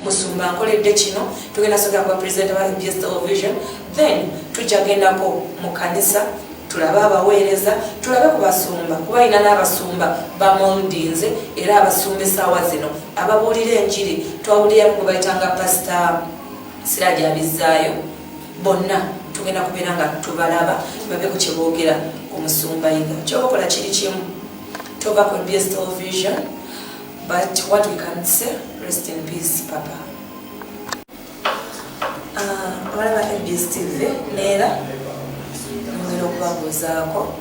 Musumba nkoledde kino. Tugenda sokera kuba president wa ABS Television, then tujja gendako mu kanisa, tulabe abaweereza, tulabe ku basumba, kuba alina n'abasumba bamoldinze. Era abasumba essaawa zino ababuulira enjiri, twawuliramu gwe bayitanga Pasita Siraji Abizzaayo. Bonna tugenda kubeera nga tubalaba, babeko kye boogera ku musumba Yiga. Kyoba okola kiri kimu, tova ku ABS Television. But what we can say, rest in peace, Papa. Abalaba ABS TV, neera ngera okubabuuzaako.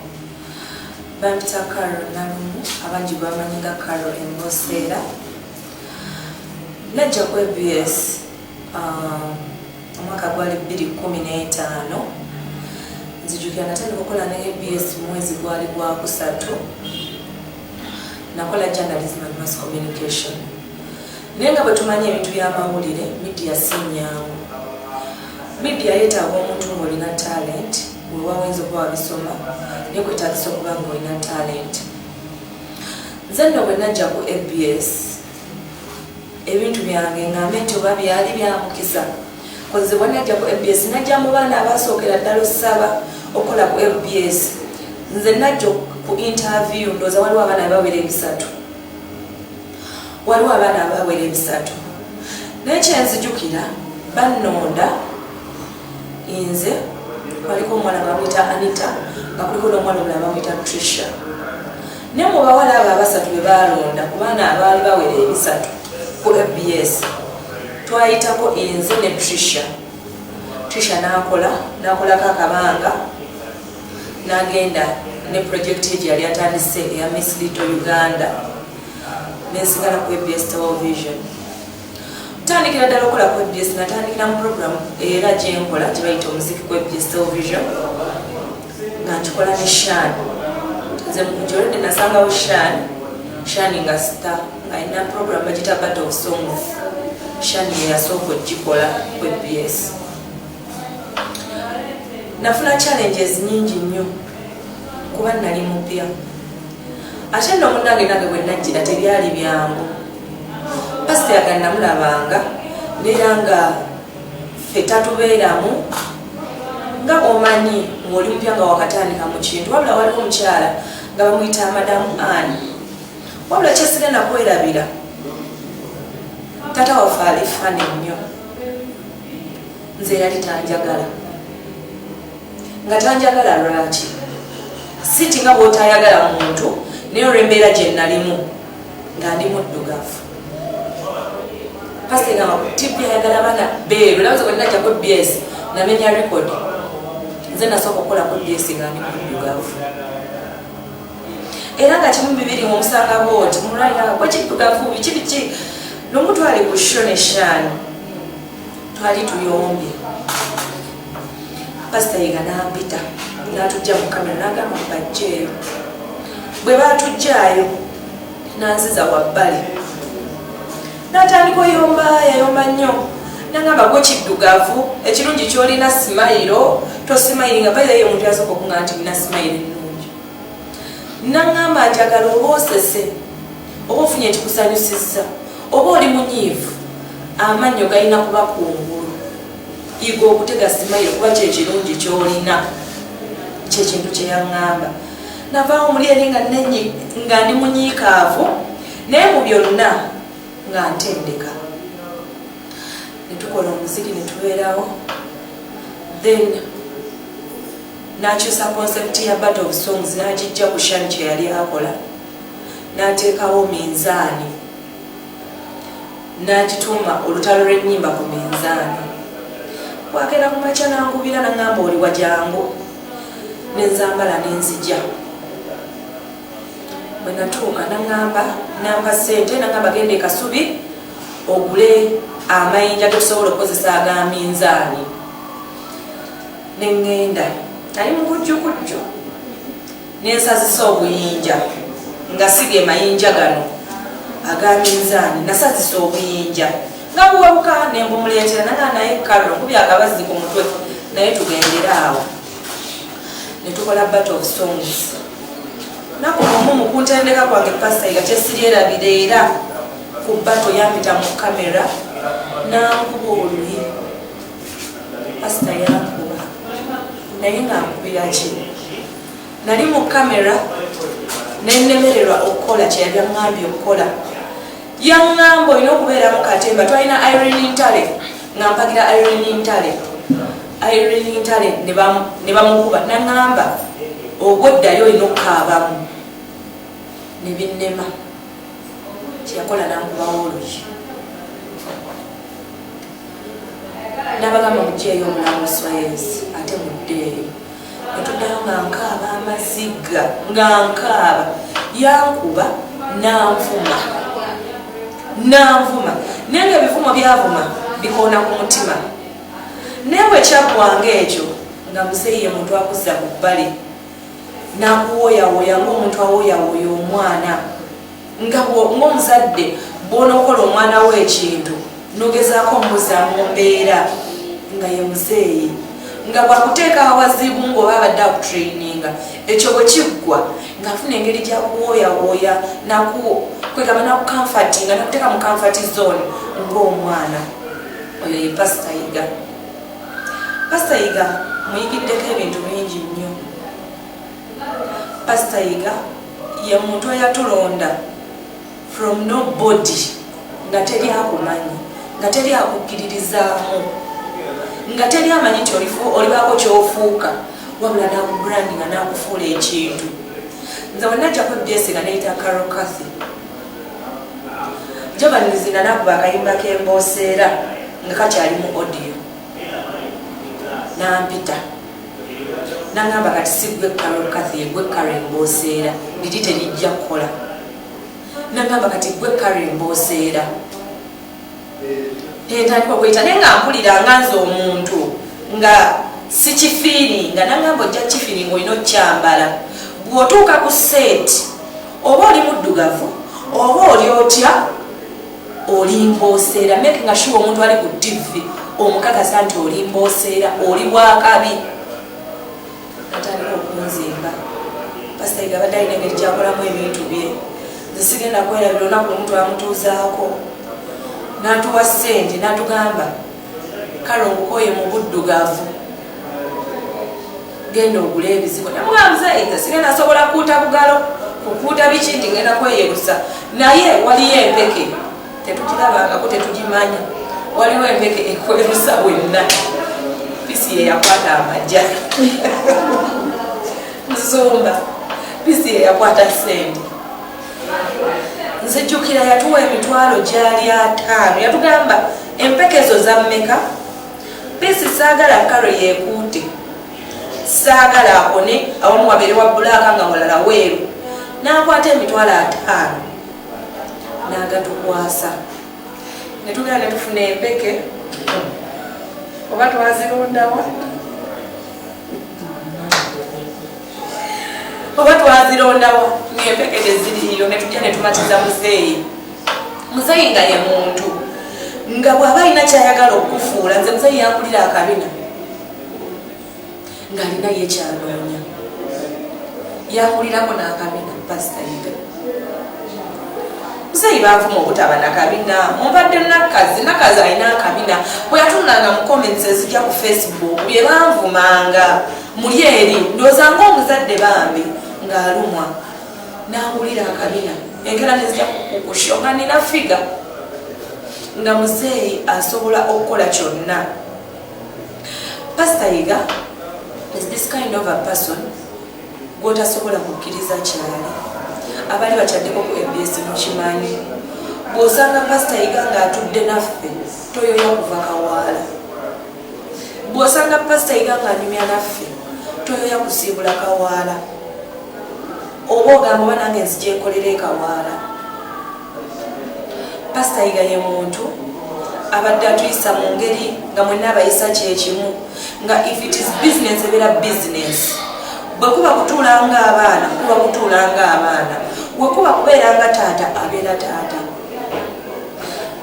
Bampita Caro Nalumu, abangi bamanyi nga Caro Emboseera. Najja ku ABS omwaka gwali 2015. Nzijukira natandika okukola ne ABS mwezi gwali gwakusatu. Nakola journalism and mass communication, naye nga bwe tumanyi ebintu by'amawulire, media si nyangu. Media yeetaaga omuntu ng'olina talent. Wewa oyinza okuba wabisoma, naye kwetaagisa okuba ng'olina talent. Nze nno bwe najja ku ABS, ebintu byange ngambe nti oba byali byamukisa, koze bwe najja ku ABS, najja mu baana abasookera ddala osaba okukola ku ABS. Nze najja ku interview, ndowooza waliwo abaana abawera 300, waliwo abaana abawera 300. Naye kyenzijukira, bannonda nze, waliko omuwala nga bamuyita Anita, nga kuliko n'omuwala omulala bamuyita Trisha. Naye mu bawala abo abasatu be balonda ku baana abaali bawera 300 ku ABS, twayitako nze ne Trisha. Trisha nakola, nakolako akabanga, nagenda ne project ye gye yali atandise eya Miss Little Uganda, nensigala ku ABS Television. Tandikira ddala okukola ku ABS, natandikira mu program era gyenkola gye bayita Omuziki ku ABS Television, nga nkikola ne Shan. Nze mukujolede nasangawo Shan, Shan nga star, nga alina program bagita Battle of Songs. Shan yeyasooka ogikola ku ABS. Nafuna challenges nyingi nnyo kuba nali mupya, ate nno munange nange bwe najjira tebyali byangu. Pasita yaga namulabanga neera nga ffe tatubeeramu, nga omanyi ng'oli mupya nga wakatandika mu kintu. Wabula waliwo omukyala nga bamuyita Madamu Ann. Wabula kyesigenda kwerabira, tata waffe ali funny nnyo. Nze yali tanjagala. Nga tanjagala lwaki? Siti nga bwotayagala muntu, naye olw'embeera gye nalimu nga ndi muddugavu. Pasita gamba ku TV ayagala abaana beeru. Era nze bwe najja ku ABS, namenya record. Nze nasooka okukola ku ABS nga ndi muddugavu, era nga kimu bibiri ngaomusanga bwoti mulwalira gwekiddugavu, biki biki. Lumu twali ku show ne Shaani, twali tuyombye. Pasita Yiga nampita, natujja mu kamera, nagamba bajjeeyo. Bwe batujjaayo, nanziza wabbali, natandika oyomba. Yayomba nnyo, nagamba, "Gwe kiddugavu, ekirungi kyolina smile, tosimayiringa." Bairayo omuntu yasooka okuŋa nti nina smile ennungi. Naŋŋamba, "Njagala oba osese, oba ofunye ekikusanyusizza, oba oli munyiivu, amannyo galina kuba kungulu. Yiga okutega smile kuba kyekirungi kyolina." Kyekintu kyeyaŋŋamba. Navaawo muli eri nga nenyi nga ndi munyiikaavu, naye mu byonna nga ntendeka. Netukola omuziki, netubeerawo. Then nakyusa concept ya Battle of Songs, nagijja ku Shan kye yali akola, n'ateekawo minzaani, n'agituuma Olutalo lw'ennyimba ku Minzaani. Bwagenda ku makya, nankubira, naŋŋamba, "Oli wajangu." Nenzambala, nenzija. Bwe natuuka, naŋŋamba, nampa ssente, naŋŋamba, "Genda e Kasubi ogule amayinja getusobola okukozesa aga minzaani." Neŋŋenda, nali mukujjukujju, nensazisa obuyinja nga siga mayinja gano aga minzaani. Nasazisa obuyinja nga buwebuka, nembumuleetera. Naga, "Naye Karo, nkubya akabazzi ku mutwe, naye tugendere awo." Netukola Battle of Songs. Naku omu mu kuntendeka kwange, Pasita, kyesiryerabira, era ku battle yampita mu kamera. Nankuba oluyi. Pasita yankuba, naye nga nkubira ki? Nali mu kamera nenemererwa okukola kyeyali aŋŋambye okukola. Yaŋŋamba olina okubeera mu katemba. Twalina Irene Ntale, nga mpagira Irene Ntale. Irene Ntale ne bamukuba. Naŋŋamba ogwoddayo olina okukaabamu, ne binnema. Kyeyakola nankubawo oluyi. Nabagamba, "Mugyeyo omulamu Swales, ate muddeeyo." Netuddayo nga nkaaba amaziga, nga nkaaba. Yankuba, nanvuma, nanvuma, naye nga ebivumo byavuma bikoona ku mutima. Naye bwe kyaggwanga ekyo, nga muzeeyi ye muntu akuzza ku bbali n'akuwooyawooya ng'omuntu awooyawooya omwana, nga ng'omuzadde bw'onookola omwana we ekintu n'ogezaako omuzza mu mbeera, nga ye muzeeyi nga bwakuteeka awazibu ng'oba abadde akutraininga. Ekyo bwe kiggwa, ng'afuna engeri gyakuwooyawooya, kwegamba nakucomfortinga, nakuteeka mu comfort zone ng'omwana. Oyo ye Pasita Yiga. Pasita Yiga muyigiddeko ebintu bingi nnyo. Pasita Yiga ye muntu eyatulonda from nobody, nga teri akumanyi, nga teri akukkiririzaamu, nga teri amanyi nti olibaako kyofuuka, wabula nakubrandinga, nakufuula ekintu. Nze wenajja ku ABS nga neyita Carol Cathy Jovanizina, nakuba akayimba kembooseera nga kakyali mu audio, nampita nagamba, "Kati si gwe Carol Cathy, gwe Carol Embooseera. Liri terijja kukola." Nagamba, "Kati gwe Carol Embooseera." Nentandika okweyita, naye nga mpulira nga nze omuntu nga sikifeelinga. Nagamba, "Ojja kifeelinga, olina okyambala. Bw'otuuka ku set, oba oli muddugavu oba oli otya, oli mbooseera. Making sure omuntu ali ku TV omukakasa nti oli mbooseera, oli bwakabi." Natandika okunzimba. Pasita Yiga abadde alina engeri gyakolamu ebintu bye. Nze sigenda kwerabira olunaku lumu twamutuuzaako n'atuwa ssente, n'atugamba, "Kale ongukoye mu buddugavu, genda ogule ebizigo." Namugamba, "Muzeeyi, nze sigenda sobola kukuuta bugalo, kukuuta biki, nti ngenda kweyerusa, naye waliyo empeke tetugirabangako, tetugimanya, waliwo empeke ekwerusa wenna." Pisi ye yakwata amajja nsumba, pisi ye yakwata sente. Nzijjukira yatuwa emitwalo gyali 50. Yatugamba, "Empeke ezo zammeka?" Pisi, saagala karo yekuute, saagala akone, awamu wabeere wa black nga walala weeru. Nakwata emitwalo 50 n'agatukwasa, netugenda netufuna empeke. Oba twazirondawa, oba twazirondawa, ng'empeke teziriiyo. Netujja netumatiza muzeeyi. Muzeeyi nga ye muntu nga bw'aba alina kyayagala okukufuula. Nze muzeeyi yankulira akabina ng'alina ye kyanoonya, yankulirako n'akabina. Pasita Yiga, muzeeyi banvuma obutaba nakabina. Mumpadde nakazi, nakazi alina akabina. Bwe yatunulanga mu comments ezijja ku Facebook bye banvumanga muli eri, ndowooza ngaomuzadde bambi ng'alumwa, nangulira akabina. Enkera nezijja kukusho nga nina figure, nga muzeeyi asobola okukola kyonna. Pastor Yiga is this kind of a person gwotasobola kukkiriza kyali. Abali bakyaddeko ku ABS mukimanyi, bw'osanga Pasita Yiga ng'atudde naffe, toyoya kuva kawaala. Bw'osanga Pasita Yiga ng'anyumya naffe, toyoya kusiibula kawaala, oba ogamba, "Oba nange nzija enkolera ekawaala." Pasita Yiga ye muntu abadde atuyisa mu ngeri nga mwenna abayisa kyekimu, nga if it is business, ebeera business. Bwe kuba kutuula ng'abaana, kuba kutuula ng'abaana. Bwe kuba kubeera nga taata, abeera taata.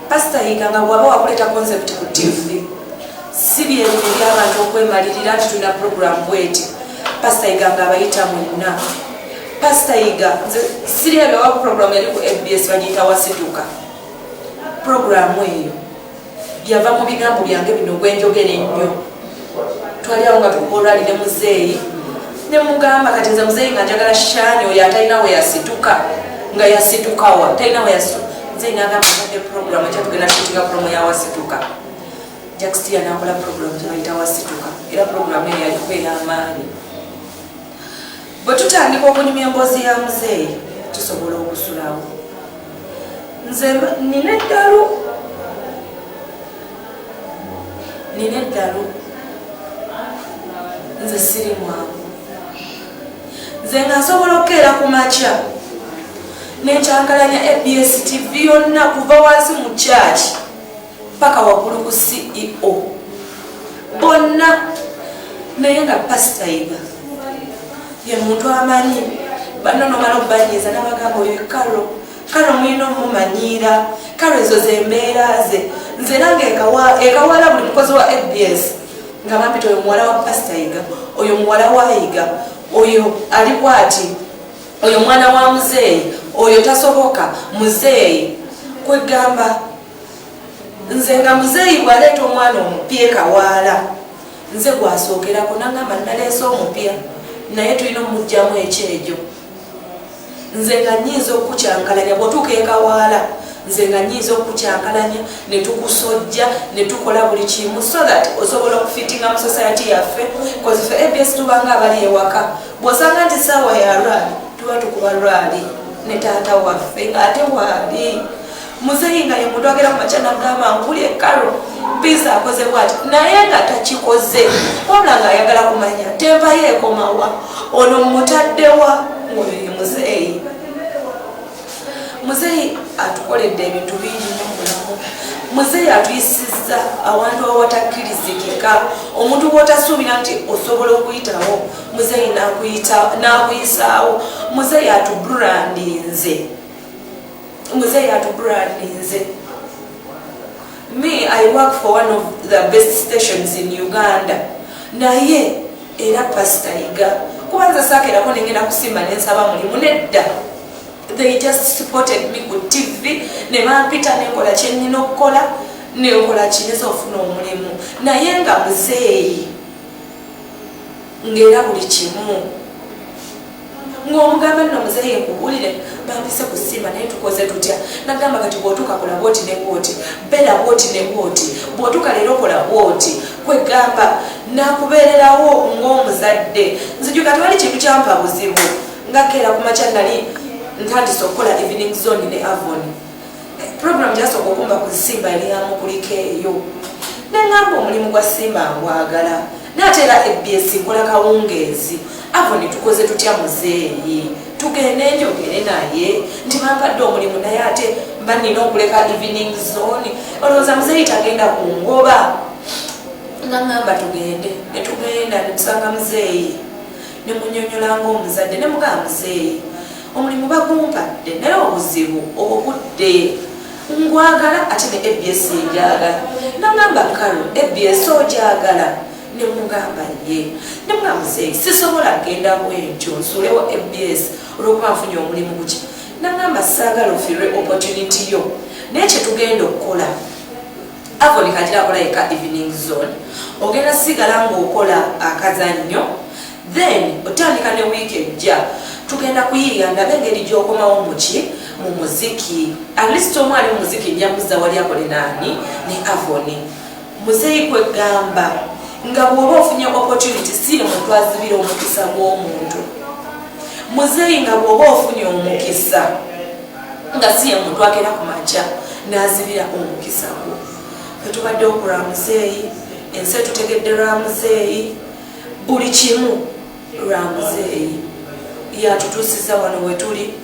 Pasita Yiga nga bw'aba wakuleeta concept ku TV, si byebyo ebyabantu okwemalirira nti tulina program bweti. Pasita Yiga nga abayita mwenna. Pasita Yiga, nze siri ebyo, program yali ku ABS bagiyita Wasituka. Programu eyo Yava mu bigambo byange bino gwenjogera ennyo. Twali awo nga tukuba olwali ne muzeeyi, ne mugamba, kati nze muzeeyi nga njagala Shani oyo atalina we yasituka, nga yasitukawa, talina we yasituka. Muzeeyi nagamba, "Tadde program ekya tugenda tutinga promo ya Wasituka." Jackstia nakola program gyebayita Wasituka, era program eyo yaliko ey'amaanyi. Bwe tutandika okunyumya emboozi ya muzeeyi, tusobola okusulawo. Nze nina eddalu, nina eddalu. Nze siri mwangu. Nze nga nsobola okukeera ku makya nenkyankalanya ABS TV yonna, kuva wansi mu kyaki paka waggulu ku CEO, bonna. Naye nga Pasita Yiga ye muntu amanyi banno, nomala okubanyiiza nabagamba, "Oyo Karo, Karo mulina omumanyiira Karo, ezo zembeera ze." Nze era nga ekawala buli mukozi wa ABS nga bampita, "Oyo muwala wa Pasita Yiga, oyo muwala wa Yiga, oyo ali bwati, oyo mwana wa muzeeyi, oyo tasoboka muzeeyi." Kwegamba nze nga muzeeyi bw'aleeta omwana omupya ekawaala, nze gwasookerako, nagamba, "Naleese omupya, naye tulina omugjamu ekyejo." Nze nga nyinza okukyankalanya bw'otuuka ekawaala, nze nga nyinza okukyankalanya ne tukusojja ne tukola buli kimu so that osobola okufitinga mu society yaffe, cause ffe ABS tubanga abali ewaka. Bw'osanga nti saawa ya rally, tuba tukuba rally ne taata waffe ng'ate waali muzeeyi, nga ye muntu agera ku makya nagamba, "Nkuli ekaro mpiisa akoze bwati," naye nga takikoze, wabula ng'ayagala kumanya tempayo ekomawa, ono mutaddewa, ng'oyo ye muzeeyi. Muzeeyi atukoledde ebintu bingi nnyo mu bulamu. Muzeeyi atuyisizza awantu awatakkirizikika, omuntu bw'otasuubira nti osobola okuyitawo, muzeeyi n'akuyisaawo. Muzeeyi atubrandinze, muzeeyi atubrandinze. Me, I work for one of the best stations in Uganda, naye era Pasita Yiga, kuba nze saakerako nengenda kusimba nensaba mulimu, nedda. They just supported me ku TV ne bampita, nenkola kyenina okukola, nenkola kineza ofuna omulimu. Naye nga muzeeyi ng'era buli kimu ng'omugamba, "Nno muzeeyi, nkubuulire, bampise ku Simba, naye tukoze tutya?" Nagamba, "Kati bw'otuuka kola bwoti ne bwoti, beera bwoti ne bwoti, bw'otuuka leero kola bwoti." Kwegamba nakubeererawo ng'omuzadde. Nzijuka tewali kintu kyampa buzibu nga keera ku makya. Nali ntandise okukola Evening Zone ne Avon. Program gyasooka okumba ku Simba yali yamukuliko eyo, neŋŋamba, "Omulimu gwa Simba ngwagala, naate era ABS nkola kawungeezi. Avon tukoze tutya muzeeyi? Tugende njogere naye nti bampadde omulimu, naye ate mba nina okuleka Evening Zone. Olowooza muzeeyi tagenda ku ngoba?" Nga ŋŋamba, "Tugende." Netugenda netusanga muzeeyi, nemunyonyola ngaomuzadde, nemugamba, "Muzeeyi, omulimu bagumpadde, naye obuzibu obudde. Ngwagala ate ne ABS njagala." Nagamba, "Karo, ABS ogyagala?" Nemugamba ye. Nemugamba, "Muzeeyi, sisobola kgenda bwentyo nsuulewo ABS olwokuba nfunye omulimu guki." Nagamba, "Saagala ofiirwe opportunity yo, naye kyetugenda okukola, Avon kagira akola yeka Evening Zone, ogenda sigala ng'okola akazannyo, then otandika ne wiiki ejja tugenda kuyiiya ndabe engeri gy'okomawo muki mu muziki. At least omu ali mu muziki nja muzza wali akole naani ne Avoni." Muzeeyi kwegamba nga bw'oba ofunye opportunity, si ye muntu azibira omukisa gw'omuntu. Muzeeyi nga bw'oba ofunye omukisa, nga si ye muntu akera ku makya n'azibira omukisa gwo. Fetubaddewo ku lwa muzeeyi, ensi etutegedde lwa muzeeyi, buli kimu lwa muzeeyi. Yatutuusiza wano wetuli.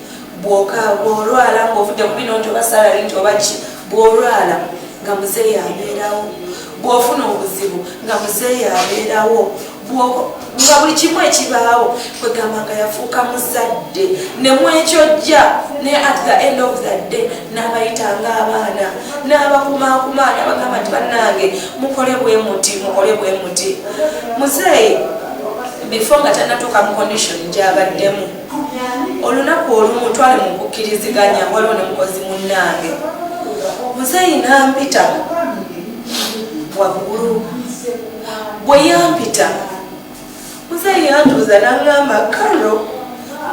Bwoka bwolwala ngaovudde ku bino nti oba salary nti oba ki, bwolwala nga muzeeyi abeerawo, bwofuna obuzibu nga muzeeyi abeerawo, nga buli kimu ekibaawo, kwegamba nga yafuuka muzadde nemwekyojja. Ne at the end of the day n'abayitanga abaana, n'abakumakuma, n'abagamba nti, "Bannange, mukole bwe muti, mukole bwe muti." Muzeeyi before nga tanatuuka mu condition gyabaddemu, olunaku olumu twali mu kukkiriziganya, waliwo ne mukozi munnange. Muzeeyi nampita. Waggulu bwe yampita, muzeeyi yantuuza n'aŋŋamba, "Karo,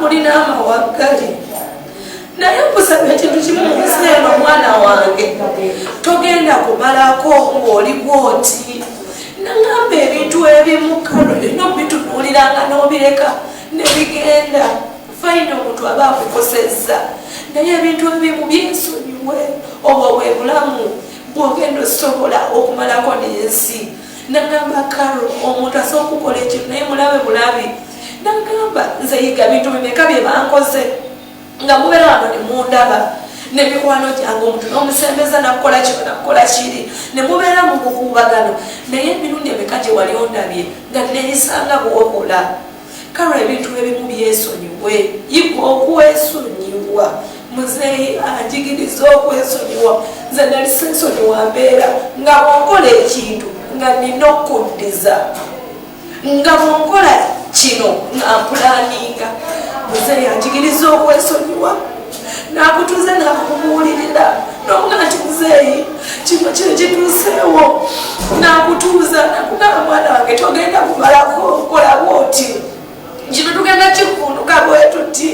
mulina amawaggali, naye nkusaba ekintu kimu mu nsi eno, omwana wange, togenda kumalako ng'oli bwoti." Naŋŋamba, "Ebintu ebimu, Karo, olina obitunuuliranga n'obireka nebigenda. Fine, omuntu aba akukosezza, naye ebintu ebimu byensonyiwe. Obwo bwe bulamu bwogenda osobola okumalako n'ensi." Nagamba, "Karo, omuntu asobola okukola ekintu, naye mulabe bulabi." Nagamba, "Nze yiga bintu bimeka bye bankoze nga mubeera wano ne mundaba nemikwano gyange, omuntu n'omusembeza nakukola kino, nakukola kiri, ne mubeera mu bukuubagano, naye emirundi emeka gye wali ondabye nga neeyisanga bwokola? Karo, ebintu ebimu byesonyiwe, yiga okwesonyiwa." Muzeeyi anjigiriza okwesonyiwa. Nze nali sensonyiwa mbeera, nga bwonkola ekintu nga nina okuddiza, nga bwonkola kino nga mpulaninga. Muzeeyi anjigiriza okwesonyiwa. Nakutuuza, nakubuulirira, nomuga nti, "Muzeeyi, kino kino kituuseewo." Nakutuuza, nakugamba, "Mwana wange, togenda kumalako kola bwoti, kino tugenda kivunduka bwe tuti,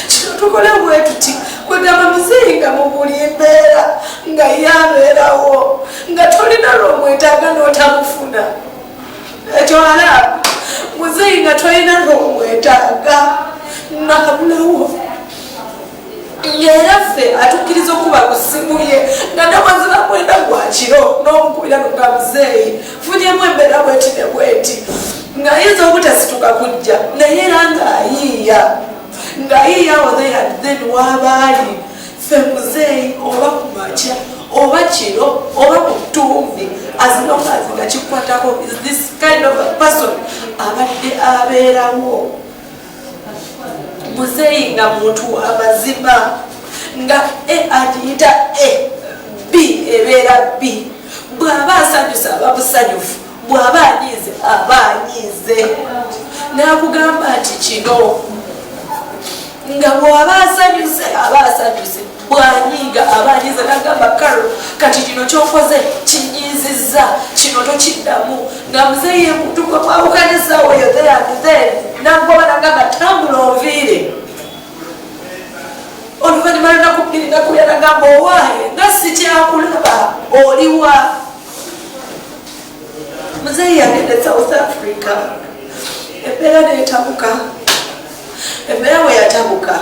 kino tukole bwe tuti." Kwegamba muzeeyi nga mu buli mbeera nga yabeerawo, nga tolina lwomwetaaga n'otamufuna. Ekyo ala muzeeyi nga tolina lwomwetaaga nabulawo, ngaera ffe atukkiriza okuba ku ssimu ye nga namazima 9 gwa kiro n'omukubira nga, "Muzeeyi, funyemu embeera bweti ne bweti," ng'ayinza obutasituka kujja, naye era ng'ayiiya, ng'ayiiyawo then waabaali ffe muzeeyi, oba ku makya oba kiro oba ku ttumbi, as long as nga kikwatako, is this kind of a person abadde abeerawo. Muzeeyi nga muntu amazima, nga A agiyita A, B ebeera B. Bw'aba asanyuse aba musanyufu, bw'aba anyiize aba anyiize, n'akugamba nti kino. Nga bw'aba asanyuse aba asanyuse, bw'anyiiga aba anyiize, nagamba, "Karo, kati kino kyokoze kinyiizizza, kino tokiddamu." Nga muzeeyi muntu gwe mwawukanizawo eyo there and then nagoba, nagamba, "Tambula onviire." Oluvannyuma lunaku 2 nakulya, nagamba, "Owaaye, nga sikyakulaba, oliwa?" Muzeeyi yagenda e South Africa, embeera netabuka. Embeera bwe yatabuka,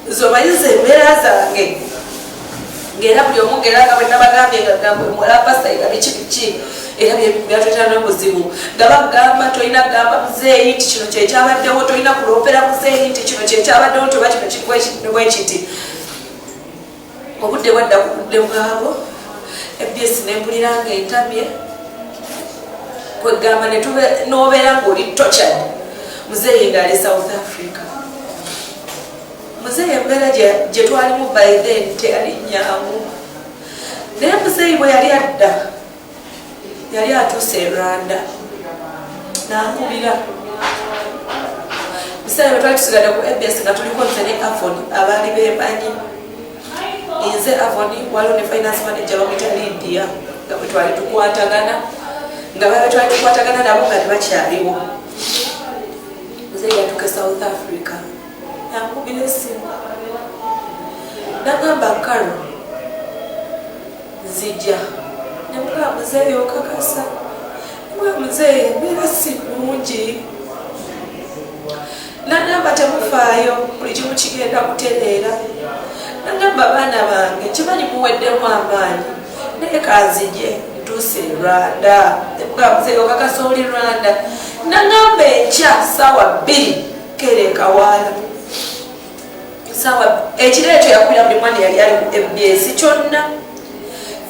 zomanyiza embeera zange, ngaera buli omu ngaera nga bwe nabagambye, nga gamba muwala pasita, biki biki, era byatwetera n'obuzibu, nga bagamba, "Tolina kugamba muzeeyi nti kino kyekyabaddewo, tolina kuloopera muzeeyi nti kino kyekyabaddewo, nti oba kino kiri bwe kiti." Obudde bwadda ku budde bwabwo, ABS nempulira nga entamye, kwegamba nobeera ngaoli tortured. Muzeeyi ngaali South Africa. Muzeeyi embeera gye twalimu by then teyali nyangu, naye muzeeyi bwe yali adda, yali atuuse e Rwanda, nankubira. Biseera bwe twali tusigadde ku ABS, nga tuliko nze ne Avon, abaali bemanyi nze Avon, waliwo ne finance manager bamwita Lydia, nga bwe twali tukwatagana, nga babe twali tukwatagana nabo nga tebakyaliwo. Muzeeyi yatuuka e South Africa, nankubira esimu, nagamba, "Karo, nzija." Nemugamba, "Muzeeyi, okakasa?" Nemugamba, "Muzeeyi, embeera si nnungi." Nagamba, "Temufaayo, buli kimu kigenda kutereera." Nagamba, "Baana bange, kimanyi muweddemu amaanyi, naye kanzije, ntuuse e Rwanda." Nemugamba, "Muzeeyi, okakasa oli Rwanda?" Nagamba, "Enkya 2:00 keera ekawaala." Sawa ekiro ekyo yakubira buli mwana yali ali ku ABS kyonna,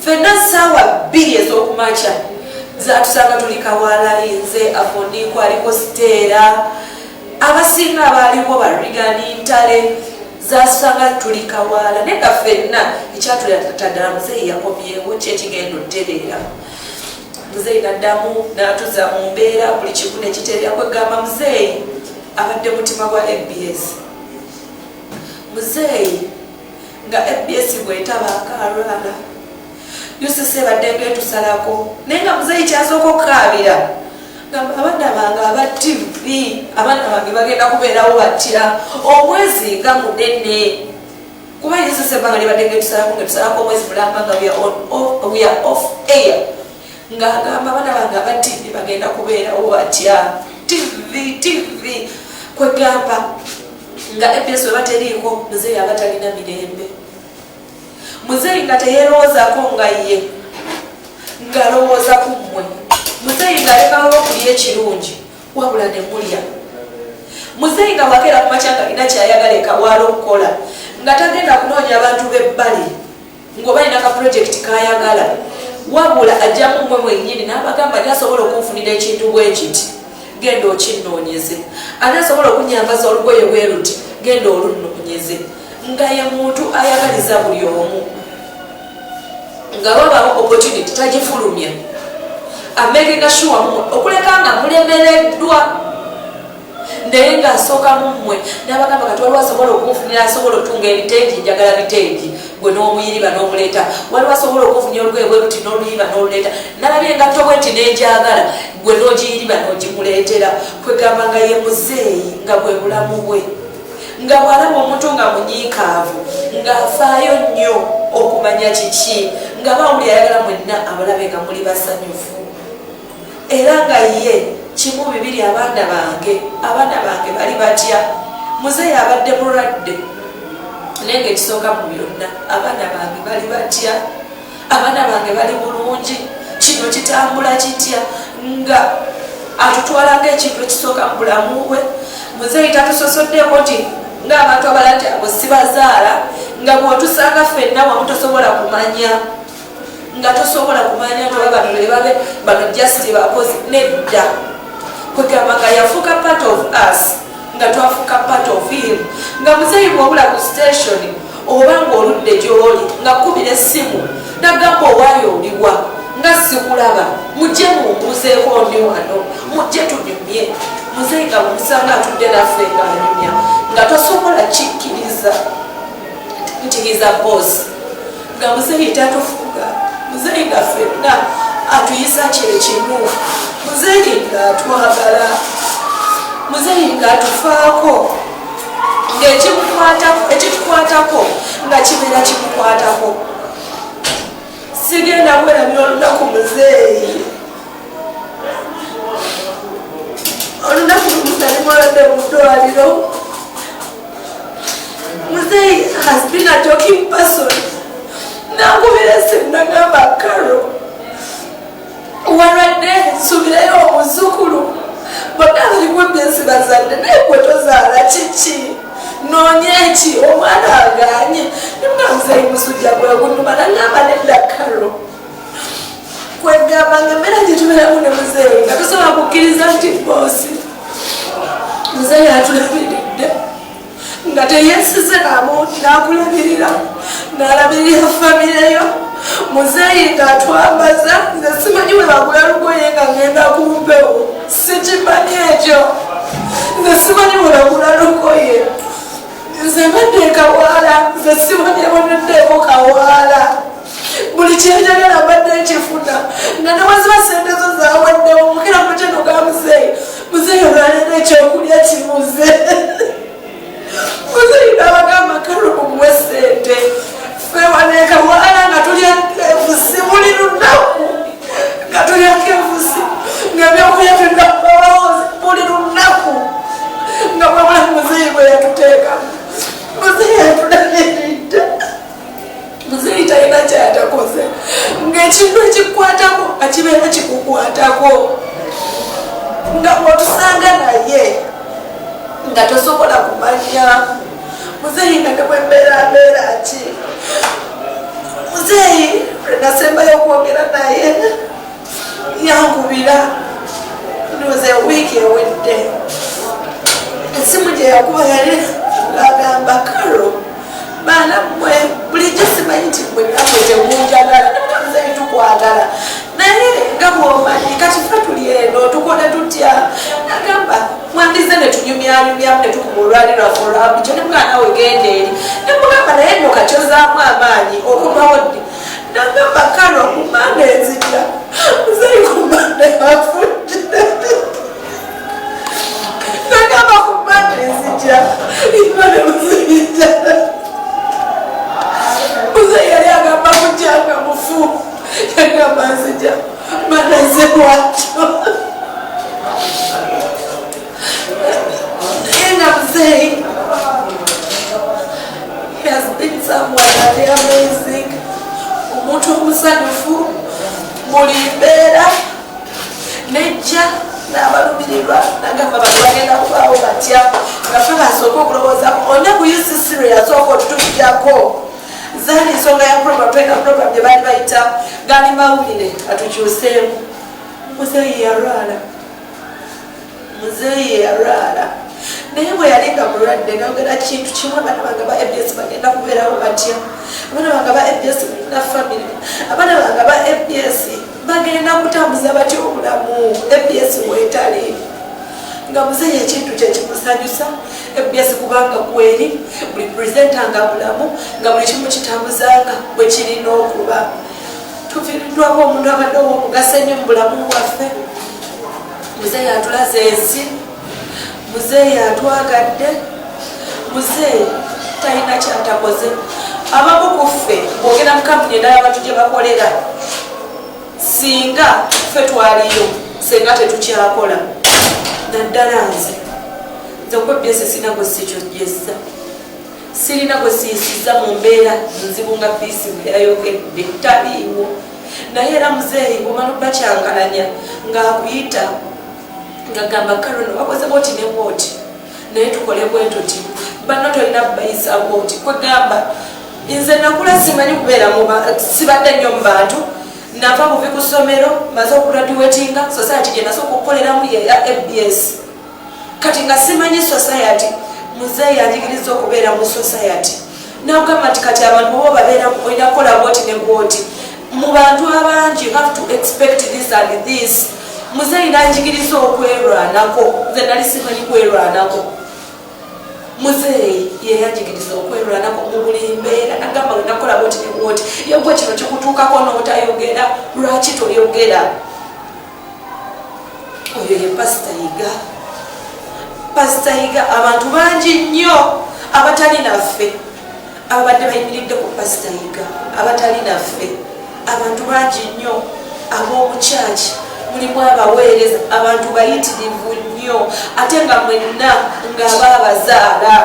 ffenna 2:00 ez'okumakya zatusanga tuli Kawaala, nze, Afoniiko, aliko Siteera, abasinga abaaliwo barigani ntale, zasanga tuli Kawaala, naye nga ffenna ekyatuleta ddala muzeeyi yakomyewo, kyekigenda otereera. Muzeeyi naddamu n'atuza mu mbeera, buli kimu nekitereera. Kwegamba muzeeyi abadde mutima gwa ABS. Muzeeyi nga ABS bwetabaako alwala. UCC ebadde ng'etusalako, naye nga muzeeyi kyasooka okukaabira gamba abaana bange aba TV, abaana bange bagenda kubeerawo batya omwezi nga munene, kuba UCC ebbanga libadde ng'etusalako, ng'etusalako omwezi mulamba nga we are off air, ng'agamba abaana bange aba TV bagenda kubeerawo batya. TV, TV kwegamba nga ABS weba teriiko, muzeeyi aba talina mirembe. Muzeeyi nga teyerowoozaako nga ye, ng'alowooza ku mmwe. Muzeeyi ng'alekawo okulya ekirungi wabula ne mulya. Muzeeyi nga bwakeera ku makya nga alina kyayagala ekawaala okukola, nga tagenda kunoonya abantu b'ebbali ng'oba alina ka pulojekiti kayagala, wabula ajjamu mmwe mwennyini n'abagamba, "Ani asobola okunfunira ekintu bwe kiti? Genda okinnoonyeze. Ani asobola okunyambaza olugoye bwe luti? Genda olunnoonyeze." Nga ye muntu ayagaliza buli omu, nga wabawo opportunity tagifulumya, amakinga sure mumwe okuleka nga mulemereddwa, naye ng'asooka mummwe n'abagamba, "Kati waliwo asobola okunfunira, asobola otunga ebitengi? Njagala bitengi." Gwe n'omuyiriba n'omuleeta. "Waliwo asobola okunfunira olugoye bwe luti?" N'oluyiba n'oluleeta. "Nalabye engatto bwe nti nenjagala." Gwe n'ogiyiriba n'ogimuleetera. Kwegamba nga ye muzeeyi, nga bwe bulamu bwe, nga bw'alaba omuntu nga munyiikaavu, ng'afaayo nnyo okumanya kiki, nga bawuli ayagala mwenna abalabe nga muli basanyufu. Era nga ye kimu bibiri, abaana bange, abaana bange bali batya? Muzeeyi abadde mulwadde, naye nga ekisooka mu byonna, abaana bange bali batya? Abaana bange bali bulungi? Kino kitambula kitya? Nga atutwala ngaekintu ekisooka mu bulamu bwe. Muzeeyi tatusosoddeeko nti ng'abantu abalala nti abo sibazaala, nga bw'otusanga ffenna wamu tosobola kumanya, nga tosobola kumanya nti oba bano bebabe, bano just bakozi. Nedda, kwegamba nga yafuuka part of us, nga twafuuka part of him. Nga muzeeyi bwobula ku station oba ng'oludde gy'oli, nga kkubira essimu nagamba, "Owaayo oliwa nga sikulaba? Mujje mumbuuzeeko, ndi wano, mujje tunyumye." Muzeeyi nga bwemusanga atudde naffe ng'anyumya, nga tosobola kikkiriza nti he's a boss. Nga muzeeyi tatufuga, muzeeyi nga ffenna atuyisa kyekimu. Muzeeyi ng'atwagala, muzeeyi ng'atufaako, ng'ekimukwatako, ekitukwatako nga kibeera kimukwatako. Sigenda kwerabira olunaku muzeeyi, olunaku lumu nali mulwadde mu ddwaliro. Muzeeyi has been a joking person. Nankubira esimu nagamba, "Karo, walwadde, nsuubirayo omuzukulu. Bonna abalimu emyezi bazadde, naye gwe tozaala. Kiki? Noonya eki? Omwana aganye." Nemugamba, "Muzeeyi, musujja gwe gunuma." Nagamba, "Nedda, Karo." Kwegamba nga embeera gyetubeeramu ne muzeeyi nga tosobola kukkiriza nti boss. Muzeeyi atulabiridde nga teyesize namu, nakulabirira, nalabirira famire yo. Muzeeyi ng'atwambaza. Nze simanyi we bagula lugoye nga ngenda ku mpewo, sikimanyi ekyo. Nze simanyi we bagula lugoye. Nze mbadde kawaala, nze sibonyeboneddeeko kawaala. Buli kyenjagala mbadde nkifuna, nga newaziba sente zo zawaddewo, mukira mukeno ga muzeeyi, "Muzeeyi, olwaleero ekyokulya kibuze." Muzeeyi nabagamba, "Kale mumuwe sente." Ffe wanekawaala nga tulya KFC buli lunaku, nga tulya KFC, nga ebyokulya tunabawo buli lunaku, nga bwabula muzeeyi bwe yatuteekamu. Muzeeyi atulabiridde, muzeeyi talina kyatakoze, ng'ekintu ekikukwatako nga kibeera kikukwatako, nga bw'otusanga naye nga tosobola kumanya muzeeyi nga nebwembeera mbeera ki. Muzeeyi lwenasembayo okwogera naye, yankubira ndowooza ewiiki ewedde. Esimu gye yakuba yali ng'agamba, "Karo, baana mmwe, bulijjo simanyi nti mmwe nammwe temunjagala." Muzeeyi, tukwagala, naye nga bw'omanyi kati fe tuli eno, tukole tutya? Nagamba, "Mwandize ne tunyumyanyumyamu ne tukuba olwali lwaffe olwa bulijjo." Ne mwana we genda eri, ne mugamba, "Naye nno kakyozaamu amaanyi, okomawo ddi?" Nagamba Karo ku Mande nzija. Muzeeyi ku Mande afudde. Nagamba ku Mande nzija. Imane muzija. Muzeeyi yali agamba kujja nga mufu. Yagamba nzija. Mande nze bwatyo. Naye nga muzeeyi he has been someone ali amazing, omuntu omusanyufu buli mbeera nejja n'abalumirirwa nagamba bantu bagenda kubaawo batya nga fe basooka okulowooza olina ku UCC lwe yasooka otutujjako zaali nsonga ya program twalina program gye baali bayita gali mawulire atukyuseemu. Muzeeyi yalwala, muzeeyi yalwala, naye bwe yali nga mulwadde ngayogera kintu kimu: abaana bange ba ABS bagenda kubeerawo batya? Abaana bange ba ABS balina family, abaana bange ba ABS bagenda kutambuza batya obulamu ABS wetali? Nga muzeeyi ekintu kye kimusanyusa ABS, kubanga kweri buli presenter nga bulamu nga buli kimu kitambuzanga bwe kirina okuba. Tufiiriddwako omuntu abadde ow'omugaso ennyo mu bulamu bwaffe. Muzeeyi atulaze ensi, muzeeyi atwagadde, muzeeyi talina kyatakoze. Abamu ku ffe bwogenda mu kampuni endala abantu gye bakolera, singa ffe twaliyo senga tetukyakola. Naddala nze, nze kuba byese sirina gwe sikyojeza, sirina gwe siisiza mu mbeera nzibu nga Fiisi bwe yayogedde taliiwo. Naye era muzeeyi bwomala obakyankalanya ng'akuyita ng'agamba, "Karono, wakoze bwoti ne bwoti, naye tukole bwe tuti, banno tolina bayisa bwoti." Kwegamba nze nakula simanyi kubeera, sibadde nnyo mu bantu. Nava buvi ku ssomero, maze okugraduatinga, society gye nasooka okukoleramu yeya ABS. Kati nga simanyi society, muzeeyi anjigiriza okubeera mu society nagamba nti kati abantu oba babeera olina kukola bwoti ne bwoti mu bantu abangi, you have to expect this and this. Muzeeyi nanjigiriza okwerwanako. Nze nali simanyi kwerwanako, muzeeyi yeyanjigiriza okwerwanako mu buli mbeera. Nagamba nakola bwoti ne bwoti, yegwe kino kikutuukako n'otayogera, lwaki toyogera? Oyo ye Pasita Yiga. Pasita Yiga, abantu bangi nnyo abatali naffe ababadde bayimiridde ku Pasita Yiga, abatali naffe, abantu bangi nnyo ab'omukyaki, mulimu abaweereza, abantu bayitirivu nnyo, ate nga mwenna ng'abaabazaala,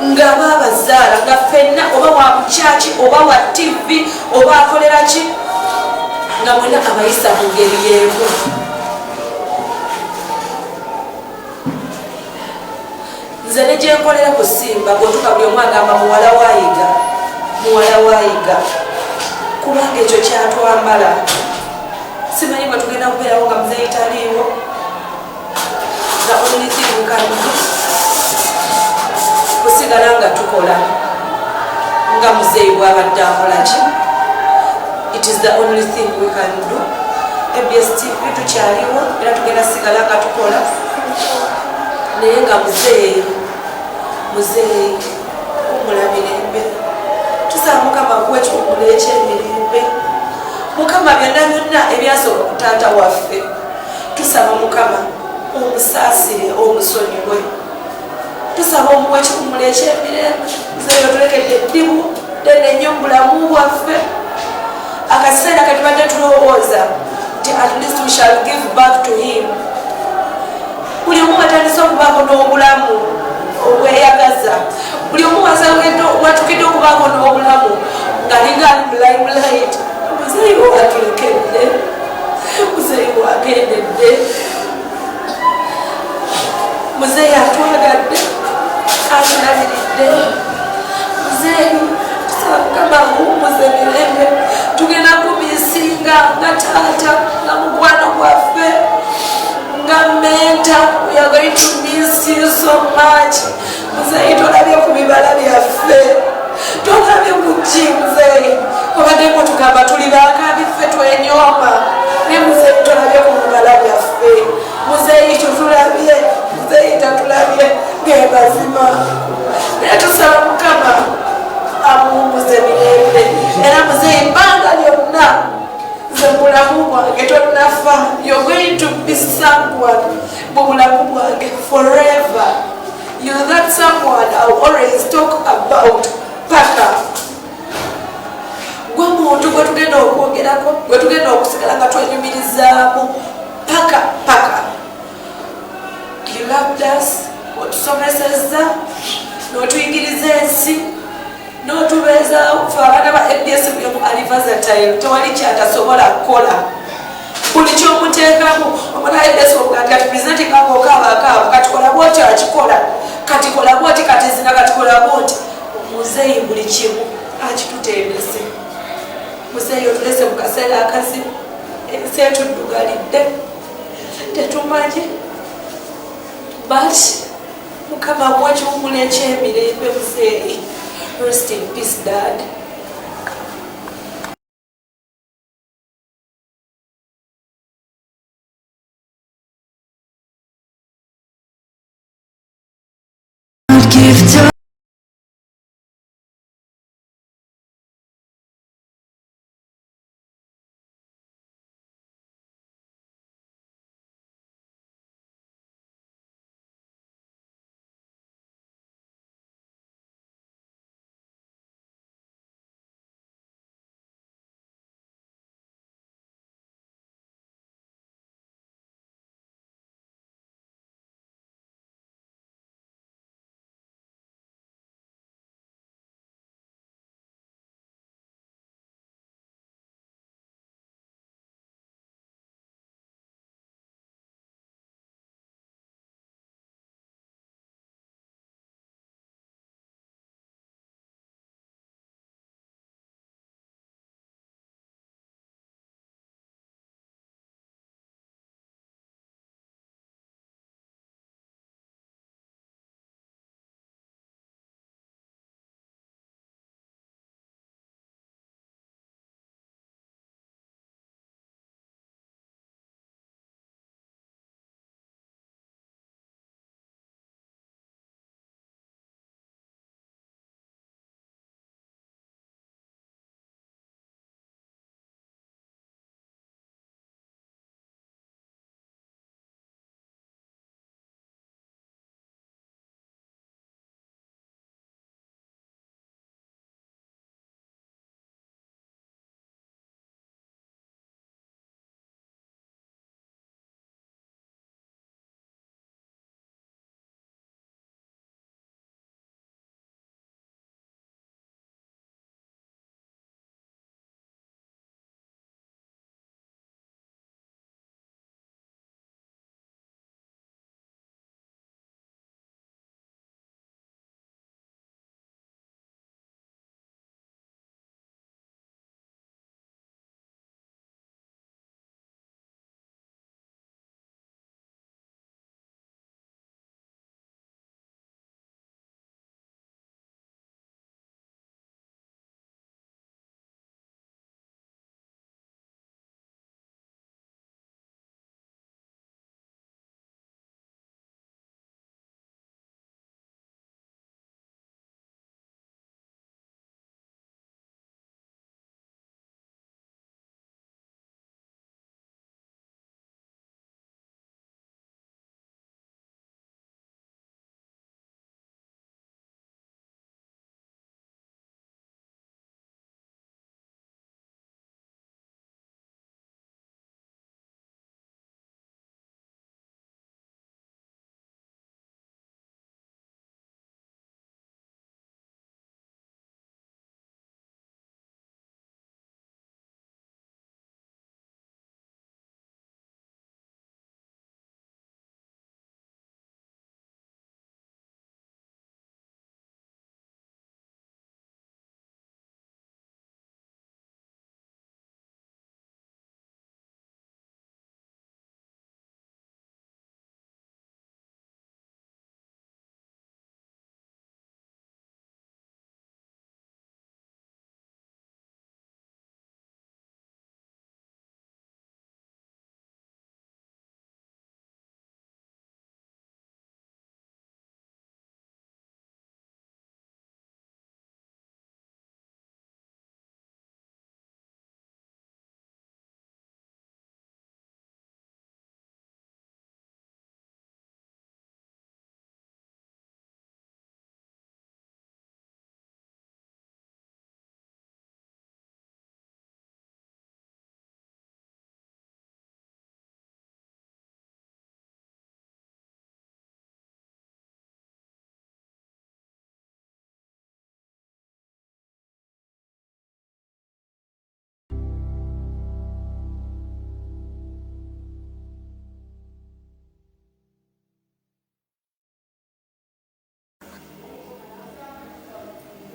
ng'abaabazaala, nga ffenna oba wa mukyaki oba wa TV oba akolera ki, nga mwenna abayisa mu ngeri y'emu. Nze ne gyenkolera ku Simba, bwotuka buli omu agamba muwala wayiga, muwala wayiga, kubanga ekyo kyatwambala. Simanyi bwe tugenda kubeerawo nga muzeeyi taliiwo. The only thing we can do kusigala nga tukola nga muzeeyi bwabadde akola ki. It is the only thing we can do. ABS TV tukyaliwo era tugenda sigala nga tukola, naye nga muzeeyi, muzeeyi wumula mirembe. Tusaba Mukama kuwa ekiwummulo ekyemirembe. Mukama, byonna byonna ebyasooka ku taata waffe, tusaba Mukama omusaasire, omusonyiwe. Tusaba omuwa ekiwummulo ekyemirembe. Muzeeyi otulekedde eddibu ddene nnyo mu bulamu bwaffe. Akaseera ketubadde tulowooza nti at least we shall give back to him, buli omu watandise okubaako n'obulamu obweyagaza, buli omu watukidde okubaako n'obulamu ng'alinga ali mu limelight. Muzeeyi watulekedde, muzeeyi wagendedde, muzeeyi atwagadde, atulabiridde. Muzeeyi tusaba Mukama akuwummuze mirembe. Tugenda kumissinga nga taata, nga mukwano gwaffe, nga mentor. We are going to miss you so much. Muzeeyi, tolabye ku bibala byaffe, tolabye ku ki. Muzeeyi, obaddemu tugamba tuli bakabi, ffe twenyooma, ne muzeeyi tolabye ku bibala byaffe. Muzeeyi tutulabye, muzeeyi tatulabye gemazima, naye tusaba Mukama amuwummuze mirembe. Era muzeeyi bwange tonafa. You're going to be someone mu bulamu bwange forever. You're that someone I'll always talk about. Paka gwe muntu gwe tugenda okwogerako, gwe tugenda okusigala nga twenyumirizaamu paka paka. You loved us, otusomesezza n'otuyigiriza ensi n'otubeezaawo fe abaana ba ABS. Buli ali versatile, tewali kyatasobola kukola, buli kyomuteekamu. Omwana ABS obuga kati presenting nga okaaba akaaba, kati kola bwoti, akikola, kati kola bwoti, kati zina, kati kola bwoti. Muzeeyi buli kimu akitutendese. Muzeeyi otulese mu kaseera akazibu, ensi etuddugalidde, tetumanyi, but Mukama akuwa ekiwummulo ekyemirembe. Muzeeyi, rest in peace, Dad. Give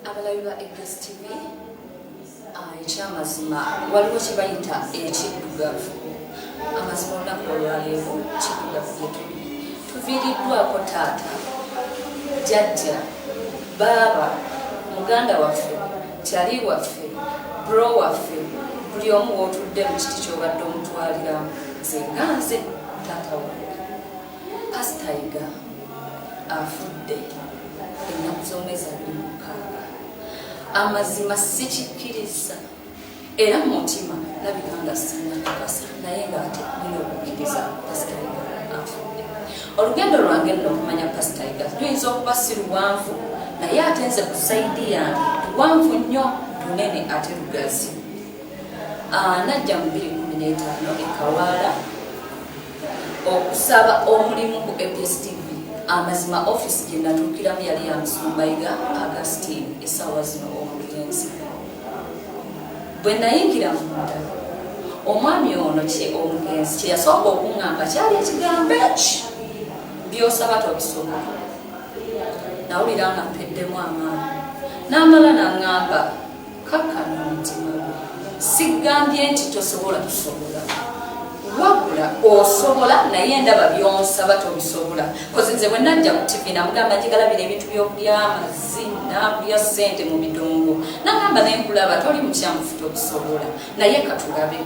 Abalabi ba ABS TV, ekyamazima waliwo kye bayita ekiddugavu. Amazima olunaku olwaleero kiddugavu gye tuli, tuviiriddwako taata, jjajja, baaba, muganda waffe, kyali waffe, bro waffe, buli omu wootudde mu kiti ky'obadde omutwaliramu. Nze nga nze taata wange Pasita Yiga afudde ennaku z'omwezi 26. Amazima sikikkiriza, era mu mutima labika nga sinnakakasa, naye ng'ate nina okukkiriza Pasita Yiga afudde. Olugendo lwange nno okumanya Pasita Yiga luyinza okuba si luwanvu, naye ate nze ku side yange luwanvu nnyo, lunene ate lugazi. Najja mu 2015 e Kawaala okusaba omulimu ku ABS TV. Amazima office gye natuukiramu yali ya Musumba Yiga Augustine, essaawa zino omugenzi. Bwe nayingira munda, omwami ono kye omugenzi kye yasooka okuŋŋamba kyali ekigambo eki, "Byosaba tobisobola." Nawulira nga mpeddemu amaanyi. N'amala n'aŋŋamba, "Kakkana omutima gwo, sigambye nti tosobola kusobola, wabula osobola, naye ndaba byonsaba tobisobola." Kozi nze bwe najja ku TV namugamba njagala bino ebintu by'okulya amazzi nakulya ssente mu bidongo. Nagamba, "Nenkulaba toli mukyamufu, tobisobola, naye katulabe."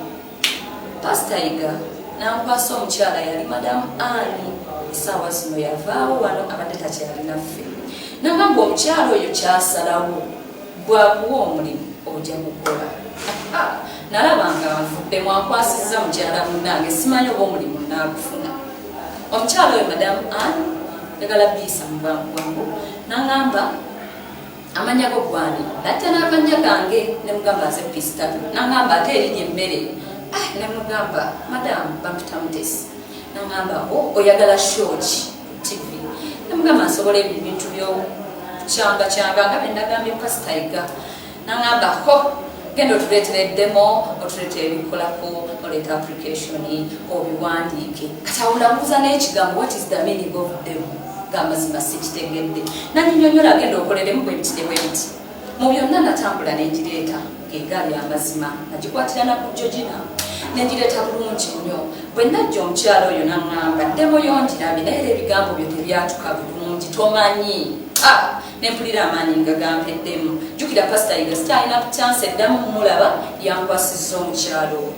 Pasita Yiga nankwasa omukyala yali Madamu Ani, essaawa zino yavaawo wano, abadde takyalinaffe. Nagamba omukyala oyo kyasalawo bwakuwa omulimu ojja kukola. Nalaba nga nvudde mwankwasizza mukyala munnange, simanyi oba omulimu naagufuna. Omukyala oyo Madamu An, njagala biisa mu bwangu bwangu, naŋŋamba, "Amanya go gwani?" Najja n'akanya kange ne mugamba, "Nze Pistatu." Naŋŋamba, "Ate erinnya emmere?" Ah, ne mugamba, "Madamu, bampita Mutesi." Naŋŋamba, "O oyagala show ki ku TV?" Ne mugamba, "Nsobola ebyo ebintu byokyanga kyanga nga bye nagambye Pasita Yiga." Naŋŋamba, "Ho, genda otuleetera e demo, otuleetera ebikolako, oleeta application obiwandiike." Kati awo nabuuza n'ekigambo, "What is the meaning of demo?" Gamazima sikitegedde. Nanyinyonyola, "Genda okoleremu bwe biti ne bwe biti." Mu byonna natambula nengireeta ng'egaali. Amazima nagikwatira na ku Georgina, nengireeta bulungi nnyo. Bwe najja, omukyalo oyo naŋŋamba, "Demo yongirabye, naye era ebigambo byo tebyatuka bulungi, tomanyi." Ah, nempulira amaanyi nga gampeddemu. Jjukira Pasita Yiga sikyalina chance eddamu mumulaba, yankwasizza omukyalo oyo.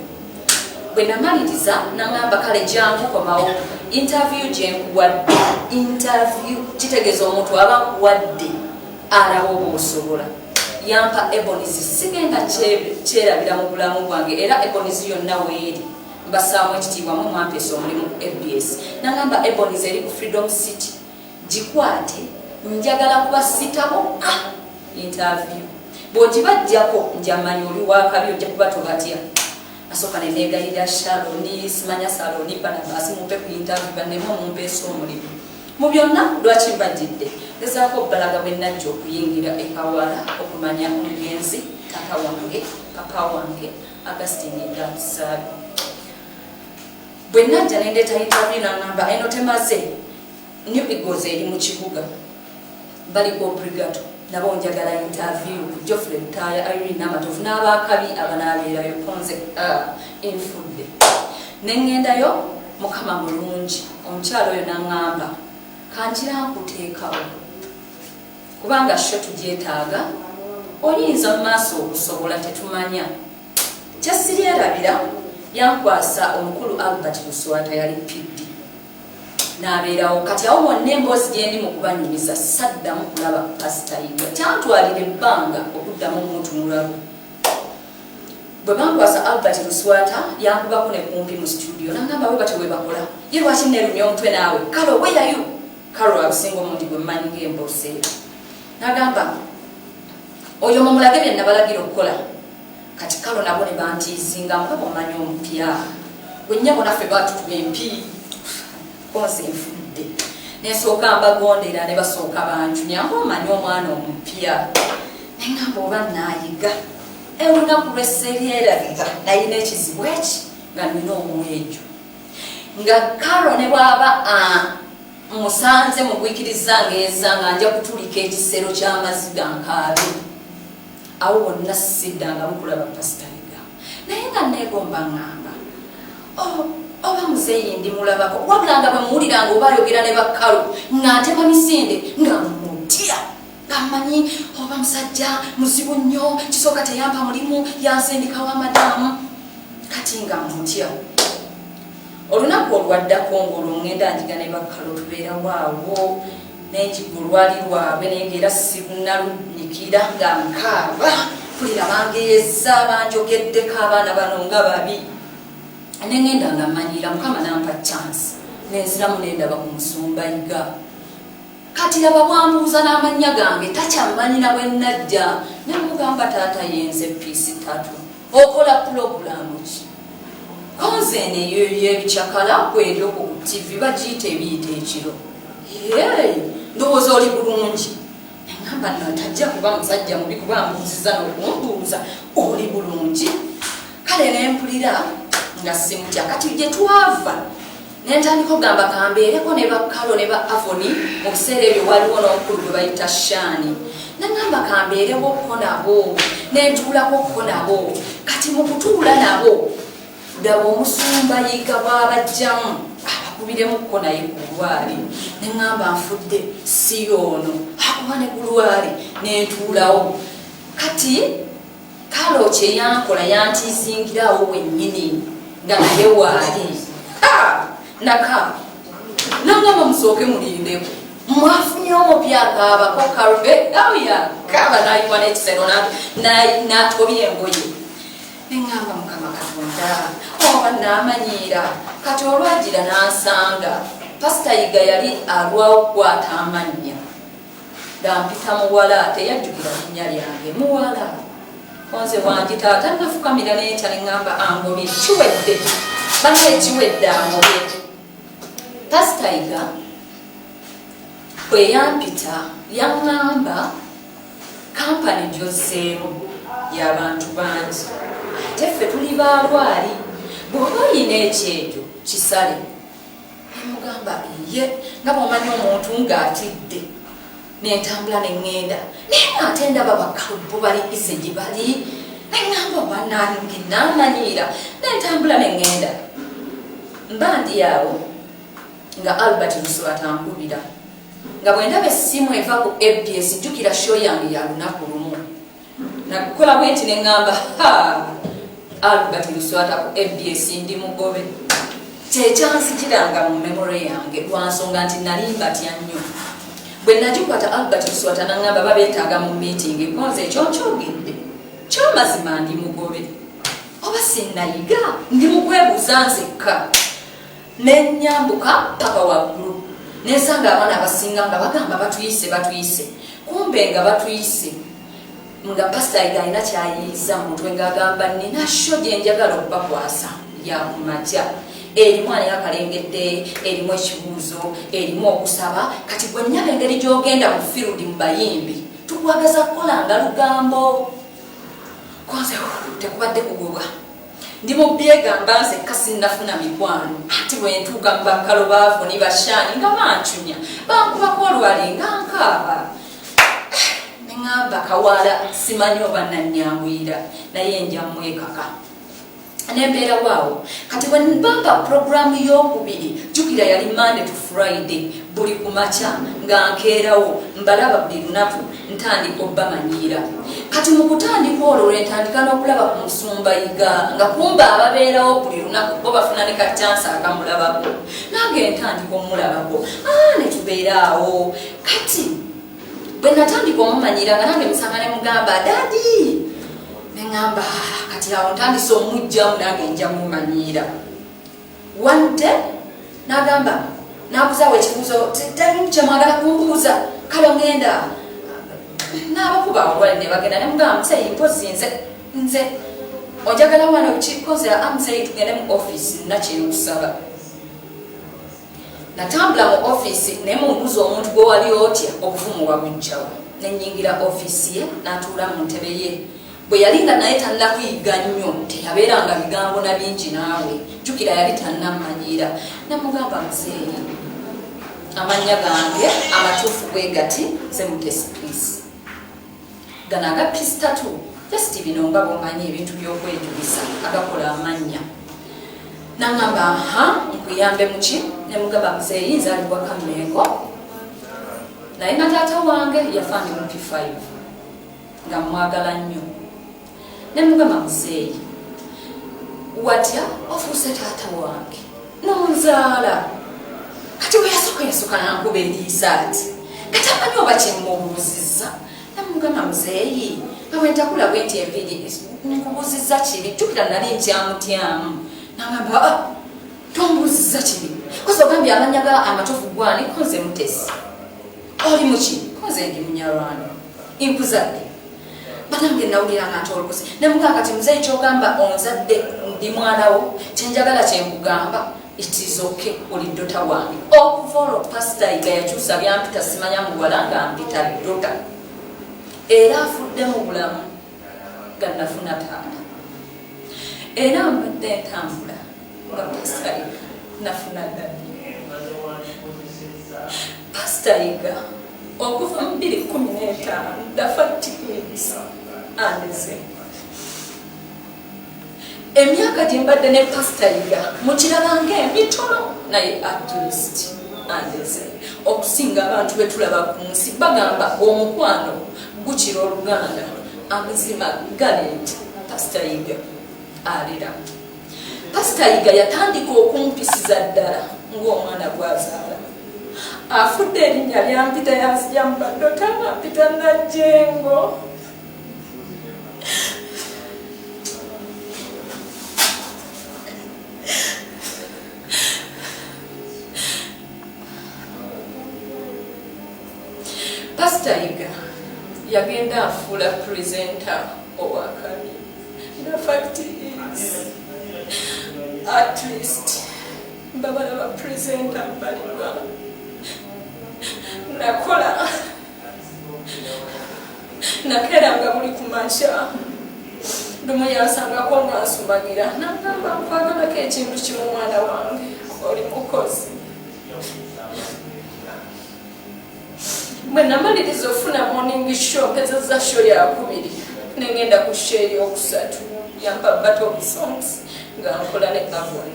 Bwe namaliriza naŋŋamba, "Kale jangu komawo, interview gyenkuwadde." Interview kitegeeza omuntu aba nkuwadde alaba oba osobola. Yampa ebonies, sigenda kyerabira mu bulamu bwange, era ebonies yonna weeri mbasaamu ekitiibwa mu mwampeesa omulimu ku ABS. Nagamba, "Ebonies eri ku Freedom City, gikwate, njagala kuba sitabo interview, bw'ogibajjako njamanya oli wakabi, ojja kuba tobatya." Nasooka nenegayirira Shaloni, simanya Saloni, Banabasi, mumpe ku interview, bannemu omumpeesa omulimu. Mu byonna lwaki mbajjidde, gezaako obbalaga bwe najja okuyingira ekawala okumanya omugenzi taata wange, papa wange Augustine Yiga Musaabi. Bwe najja nendeeta interview, nangamba, "Eno temaze, New Eagles eri mu kibuga, baliko obrigato, nabo njagala interview ku Geoffrey Lutaaya, Irene Namatovu n'abaakabi abanaabeerayo." Konze enfudde neŋŋendayo. Mukama mulungi, omukyalo oyo naŋŋamba, "Kanjira nkuteekawo kubanga show tugyetaaga, oyinza mu maaso okusobola, tetumanya." Kyesiryerabira, yankwasa omukulu Albert Luswata, yali PD, n'abeerawo. Kati awo wonna emboozi gyendi mu kubanyumiza, saddamu kulaba Pasita Yiga. Kyantwalira ebbanga okuddamu omuntunulamu. Bwe bankwasa Albert Luswata, yankubako ne kumpi mu studio, nangamba, "Bwe batyo bwe bakola, ye lwaki neerumya omutwe naawe? Kalo weyayo kalo abusinga omundi gwe mmanyi ng'emboosi eyo." Nagamba, "Oyo mumulage bye nabalagira okukola." Kati kalo nabo ne bantiizinga nga bwomanyi omupya gwe, nnyabo, naffe batukuba empi. Konze nfudde, nensooka mbagondera, ne basooka banjunya ngaomanyi omwana omupya. Neŋŋamba oba naayiga. Olunaku lwesseryerabira, nayina ekizibu eki nga nina omwejo nga karo ne bwaba musanze mugwikiriza ngeeza nga nja kutulika ekisero ky'amaziga nkaabe. Awo wonna siddangamu kulaba Pasita Yiga, naye nga neegomba, ŋŋamba, "Oh, oba muzeeyi ndimulabako." Wabula nga bwe muwuliranga oba ayogera ne bakkalu, nga ntema misinde, nga mutya, nga mmanyi oba musajja muzibu nnyo. Kisooka teyampa mulimu, yansindikawo amadaamu, kati nga mutya. Olunaku olwaddako ng'olwo ŋŋenda njiga ne bakkalo, tubeerawo awo nenjiga, olwali lwabwe, naye ngaera sinalunyikira, nga nkaaba, mpulira bangeeza, banjogeddeko, abaana bano nga babi. Neŋŋenda nga mmanyiira. Mukama nampa chance, nenziramu nendaba ku musumba Yiga. Kati laba bwambuuza n'amannya gange, takyammanyi na bwe najja. Nemugamba, "Taata, yenze Peace Tatu, okola pulogulaamu ki?" Konze eno eyo y'ebikyakala kweri okwo ku TV bagiyita ebiyita ekiro. Ye ndowooza oli bulungi. Neŋamba nno tajja kuba musajja mubi, kuba mbuuziza n'okumbuuza oli bulungi. Kale nempulira nga simutya. Kati gye twava nentandika okugamba kambeereko ne bakkalo ne ba Avoni. Mu biseera ebyo waliwo n'omukulu gwe bayita Shaani. Neŋamba kambeerewokko nabo, nentuulakokko nabo. Kati mu kutuula nabo, ddaba omusumba Yiga bw'abajjamu abakubiremukko naye ku lwali. Neŋŋamba nfudde, si yoono akuba ne ku lwali. Nentuulawo. Kati kalo kyeyankola, yantiizingirawo wennyini nga naye waali naka. Nangamba, "Musooke mulindeko, mwafunye omupya akaabako kalbe oya kaaba." Nayiwa n'ekisero, n'atobya engoye. Neŋŋamba, "Mukama Katonda, oba naamanyiira." Kati olwagira n'ansanga, Pasita Yiga yali alwawo okukwata amannya, ngampita muwala, teyajjukira linnya lyange. Muwala konze wangi taata. Nafukamira nenkya, neŋŋamba angobye, kiwedde, banaye kiwedde, angobye. Pasita Yiga bwe yampita, yaŋŋamba, "Kampani gyozzeemu y'abantu bangi, ate ffe tuli baalwali. Bw'oba oyina ekyejo kisale." Nemugamba ye nga bw'omanyi omuntu ng'atidde. Nentambula neŋŋenda, naye nga ate ndaba bakalubu bali ise gye bali. Neŋŋamba obanange naamanyiira. Nentambula neŋŋenda, mba ndi awo nga Albert Luswata ankubira. Nga bwe ndaba essimu eva ku ABS, jjukira show yange ya lunaku lumu, nakukola bwe nti neŋŋamba, "Ha, Albert Luswata ku ABS, ndi mugobe." Kyekyanzijiranga mu memory yange lwansonga nti nali mbatya nnyo. Bwe nagikwata, Albert Luswata naŋŋamba babeetaaga mu meeting. Konze ekyo nkyogedde kyamazima, ndi mugobe oba sinnayiga? Ndi mu kwebuuza nzekka. Nenyambuka paka waggulu, nensanga abaana abasinga nga bagamba batuyise, batuyise. Kumbe nga batuyise nga Pasita Yiga alina kyayiiza mu mutwe, ng'agamba, "Nina show gye njagala okubakwasa yakumakya, erimu ani akalengedde, erimu ekibuuzo, erimu okusaba. Kati gwe nnyaba engeri gy'ogenda mu field mu bayimbi, tukwagaza kukola nga lugambo." Konze tekubadde kugobwa, ndi mu byegamba nzekka, sinnafuna mikwano. Ati bwe ntuuka mu bakkalo baavuni bashaani nga bancunya, bankubako olwali nga nkaaba. Neŋŋamba kawaala simanyi oba nanyanguyira, naye nja mwekaka nembeerawo awo. Kati bwe bampa puroguramu y'okubiri, jjukira yali Monday to Friday, buli ku makya nga nkeerawo mbalaba buli lunaku, ntandika obbamanyiira. Kati mu kutandika olwo lwentandika n'okulaba ku musumba Yiga, nga kumba ababeerawo buli lunaku bo bafuna ne kachansi akamulabako, nange ntandika omulabako ne tubeera awo. Kati bwe natandika omumanyira, nga nange musanga ne mugamba, "Daddy." Neŋŋamba kati awo ntandise omugjamu, nange nja mumanyiira. One day nagamba, nabuzawo ekibuuzo, "Teri kyemwagala kumbuuza? Kale ŋŋenda." N'abakuba olwali ne bagenda. Nemugamba, "Muzeeyi, mpozi nze onjagala wano kikoze." "Amuzeeyi, tugende mu offisi, nna kyenkusaba." Natambula mu offisi naye mumbuuza, omuntu gwe wali otya obuvumu wabujjawo? Nenyingira offisi ye, n'atuula mu ntebe ye. Bwe yali nga naye tannakuyiga nnyo, teyabeeranga bigambo na bingi naawe, jjukira yali tannammanyiira. Namugamba, "Muzeeyi, amannya gange amatuufu bwe gati, nze Mutesi Peace. Gano aga Peace Tatu Just bino nga bw'omanyi ebintu by'okwejulisa agakola amannya. Nangamba, aha, nkuyambe muki? Ne mugamba, muzeeyi, nzaalibwa Kammengo, naye nga taata wange yafa ndi mu P5, nga mwagala nnyo. Ne mugamba, muzeeyi, watya ofuuse taata wange nonzaala? Kati bwe yasooka yasooka nankuba eriisa ati kati amanyi oba kyemmubuuzizza. Namugamba, muzeeyi, nga bwe ntakula bwe nti enviiri, nkubuuzizza kibi? Jjukira nali nkyamutyamu. Nagamba, ah, tombuuzizza kibi, kozi ogambye amanya ga amatuufu gwani? Konze Mutesi. Oli muki? Konze ndi Munyarwanda. Nkuzadde. Banange, nawulira nga ntolokose. Nemugamba, kati muzeeyi, kyogamba onzadde, ndi mwana wo, kyenjagala kyenkugamba, it is okay, oli daughter wange. Okuva olwo Pasita Yiga yakyusa byampita, simanya muwala, nga mpita daughter. Era afudde mu bulamu nga nafuna taata, era mbadde ntambula nga Pasita Yiga nafuna daddy. Pasita Yiga okuva mu 2015, the fact is andeze. Emyaka gye mbadde ne Pasita Yiga mukirabanga emitono, naye at least andeze okusinga abantu betulaba ku nsi. Bagamba omukwano gukira oluganda. Amazima gali nti Pasita Yiga alira. Pasita Yiga yatandika okumpisiza ddala ng'omwana gwazaala. Afudde, erinnya lyampita yanzija mu ba daughter, nga mpita Najjengo. Pasita Yiga yagenda afuula presenter owakabi. The fact is, at least babalaba presenter mbalirwa. Nakola, nakeeranga buli kumakya. Lumu yansangako nga nsumagira, nagamba, nkwagalako ekintu kimu, mwana wange, oli mukozi. Bwe namaliriza ofuna morning show, mpezeza show yakubiri, nengenda ku show eyokusatu, yampa battle of songs nga nkola ne Avon.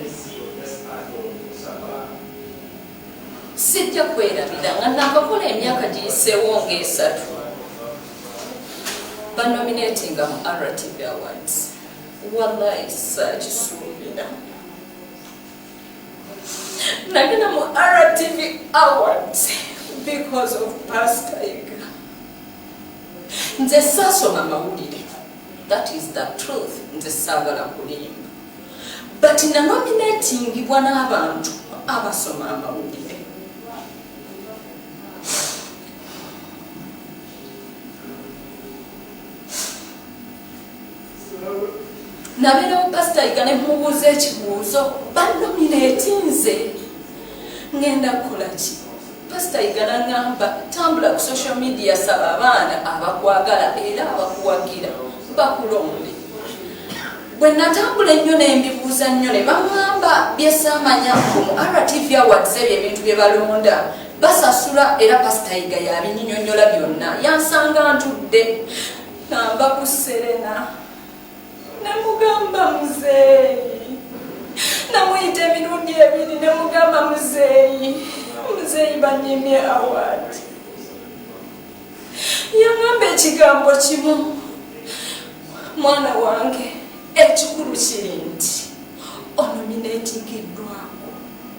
Sijja kwerabira nga nakakola emyaka giyiseewo ngaesatu, banominatinga mu RTV Awards. Wallahi saakisuubira. Nagenda mu RTV Awards because of Pastor Yiga. Nze saasoma mawulire, that is the truth. Nze saagala kulimba, but nanominatingibwa n'abantu abasoma amawulire. Nabeerawo Pasita Yiga ne mubuuza ekibuuzo, banominate nze, ngenda kukola ki? Pasita Yiga naŋŋamba, tambula ku social media, saba abaana abakwagala era abakuwagira bakulonde. Bwe natambula ennyo nembibuuza nnyo, ne baŋŋamba byesaamanya ku mu RTV Awards, ebyo ebintu bye balonda basasula. Era Pasita Yiga yabinyinyonnyola byonna. Yansanga ntudde namba ku Serena, nemugamba, muzeeyi. Namuyita emirundi ebiri, nemugamba, muzeeyi, muzeeyi, banyimye award. Yaŋamba ekigambo kimu, mwana wange, ekikulu kiri nti onominatingiddwako,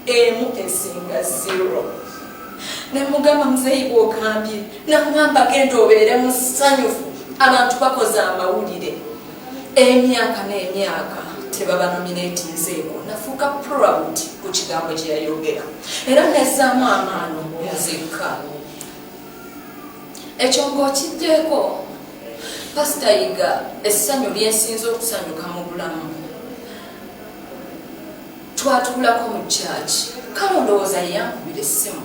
emu esinga zero. Nemugamba, muzeeyi, bwogambye. Naŋamba, genda obeere musanyufu, abantu bakoze amawulire emyaka n'emyaka tebabanominatinzeeko. Nafuuka proud ku kigambo kye yayogera, era nezzaamu amaano nzekka. Ekyo ng'okijjeeko, Pasita Yiga, essanyu lyensinza okusanyuka mu bulamu, twatuulako mu kyaki. Kale ndowooza yeyankubira essimu,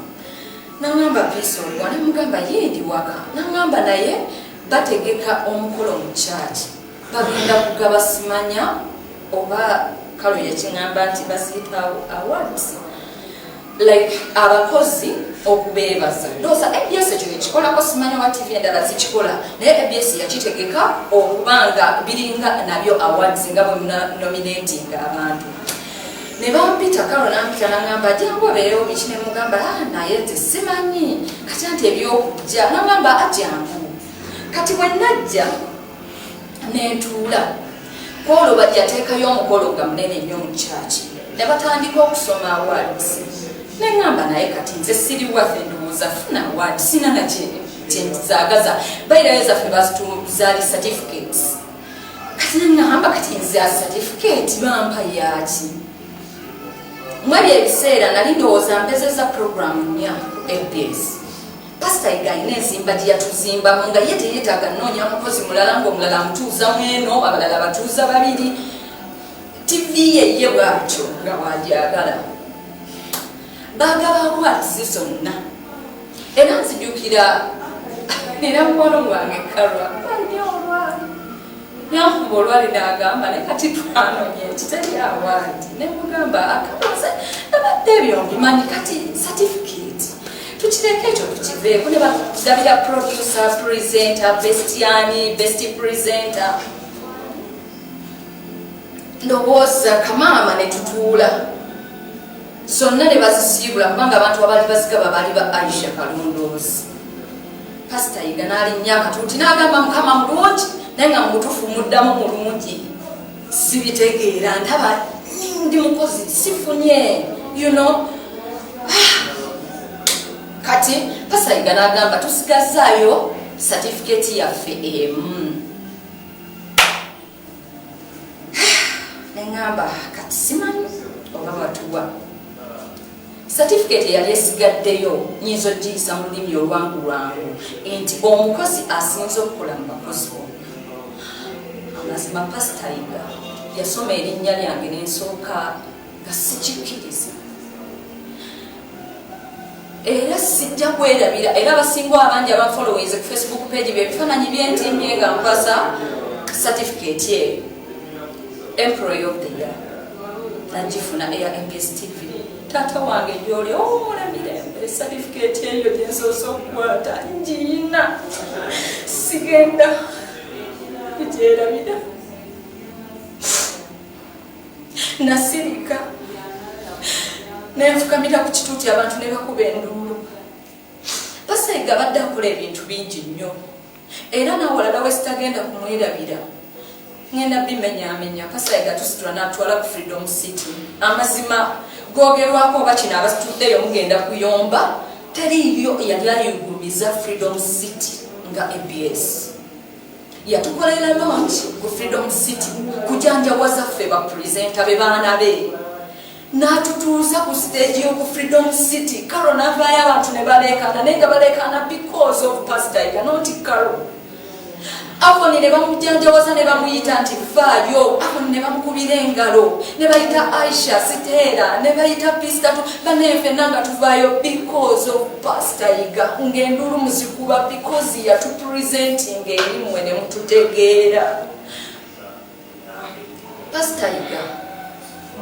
naŋŋamba, Peace, oliwa? Nemugamba, ye ndi waka. Naŋŋamba, naye bategeka omukolo mu kyaki, bagenda kugaba simanya oba kalo yakiŋŋamba nti baziyita awards. Like abakozi okubeebaza, ndowooza ABS ekyo ekikolako, simanyi wa TV endala zikikola, naye ABS yakitegeka okubanga biringa nabyo awards nga bwe nominating abantu. Ne bampita, Karo nampita nagamba, "Jangu obeerewo biki." Ne mugamba, "Ah, naye nze simanyi kati anti ebyokujja." Nagamba, "Ajangu." Kati bwe najja nentuula kwolwo, yateekayo omukolo nga munene nnyo mu kyaki, ne batandika okusoma awards. Neŋŋamba, "Naye kati nze siri waffe, ndowooza funa award sina nakyenzaagaza." Bayirayo zaffe zaali certificates. Kati neŋŋamba, "Kati nze a certificate bampa yaki?" Mwebyo ebiseera nali ndowooza mpezeza program 4 ku ABS. Pasita Yiga alina enzimba gye yatuzimbamu nga ye teyeetaaga nnoonya mukozi mulala, ngaomulala amutuuza mweno, abalala batuuza babiri. TV ye ye bwatyo nga bwajagala. Bagaba awards zonna, era nzijukira era mukwano gwange Karwa alina olwali yankuba olwali n'agamba, "Naye kati twanonye ekiteri award." Nemugamba, "Akabuuza nabadde ebyo mbimanyi, kati certificate tukireke ekyo tukiveeko." Ne bagabira producer, presenter, best yani, best presenter, ndowooza kamaama. Ne tutuula zonna ne bazisiibula, kubanga abantu abaali bazigaba baali ba Aisha Kalondoozi. Pasita Yiga n'alinnya akatuuti n'agamba, "Mukama mulungi." Naye nga mubutuufu muddamu mulungi, sibitegeera, ndaba ndi mukozi, sifunye. Kati Pasita Yiga n'agamba, "Tusigazaayo satifiketi yaffe emu." Neŋŋamba, "Kati simanyi oba batuwa satifiketi." Eyali esigaddeyo nyinza ogiyisa mu lulimi olwangu lwangu nti omukozi asinze okukola mu bakozi bonna. Amazima, Pasita Yiga yasoma erinnya lyange nensooka nga sikikkiriza, era sijja kwerabira. Era abasinga abangi abafollowinze ku Facebook page, byebifaananyi byentimbye nga nkwasa certificate eyo. Employee of the Year nagifuna eya ABS TV. Taata wange gyoli, owumula mirembe. Certificate eyo gyensoose okukwata ngiina, sigenda kugyerabira. Nasirika nenfukamira ku kituuti, abantu ne bakuba enduulu. Pasita Yiga abadde akola ebintu bingi nnyo, era nawalala wesitagenda kumwerabira, ngenda bimenyamenya. Pasita Yiga tusitula natwala ku Freedom City. Amazima gogerwako oba kino, abasituddeyo mugenda kuyomba, teriiyo yali ayugumiza Freedom City nga ABS. Yatukolera launch ku Freedom City kujanjawaza ffe bapresenter be baana be, n'atutuuza ku stage y'oku Freedom City. Karo n'avaayo, abantu ne baleekaana, naye nga baleekaana because of Pastor Yiga, not Karo. Avoni ne bamujanjawaza ne bamuyita nti vaayo. Avoni ne bamukubira engalo, ne bayita Aisha Siteera, ne bayita Pistatu banaye, fenna nga tuvaayo because of Pastor Yiga, ng'endulu muzikuba because yatupresenting eri mmwe ne mututegeera. Pasita Yiga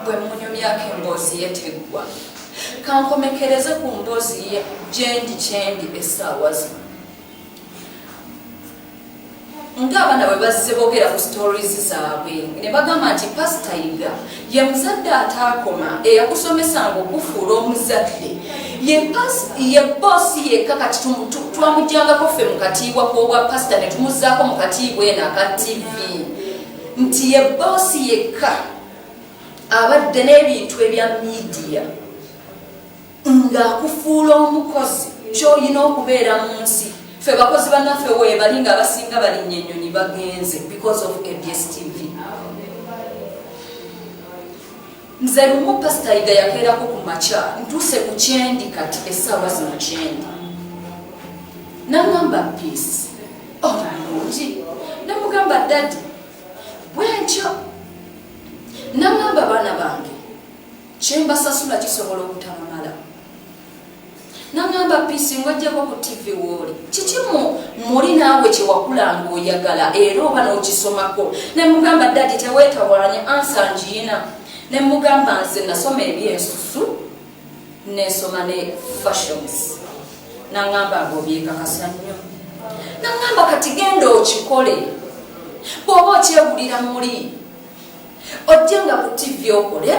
bwe munyumyako emboozi ye teggwa. Kankomekereze ku mboozi ye gyendi kyendi essaawa zino, ng'abaana bwe bazze boogera ku stories zaabwe ne bagamba nti Pasita Yiga ye muzadde ataakoma eyakusomesanga okufuula omuzadde, ye boss yekka. Kati twamuggyangako ffe mu katiibwa k'obwa pasita ne tumuzaako mu katiibwa eno aka TV, nti ye boss yekka abadde n'ebintu ebya media ng'akufuula omukozi kyolina okubeera mu nsi. Ffe bakozi bannaffe weebali nga abasinga balinnya ennyonyi bagenze because of ABS TV. Nze lumu Pasita Yiga yakeerako ku makya, ntuuse ku kyendi kati essaawa zino kyendi, naŋŋamba, "Peace, oli mulungi?" Nemugamba, "Daddy, bwentyo." Naŋŋamba, "Baana bange kyembasasula kisobola obutabamala." Naŋŋamba, "Peace, ng'ojjako ku TV wooli, kiki muli naawe kyewakulanga oyagala era oba n'okisomako?" Ne mugamba, "Daddy, teweetawaanya, answer ngiina." Ne mugamba, "Nze nasoma ebyensusu." Nensoma ne fashions. Nangamba nga obyekakasa nnyo. Nangamba kati genda okikole, bw'oba okyegulira muli ojje nga ku TV okole,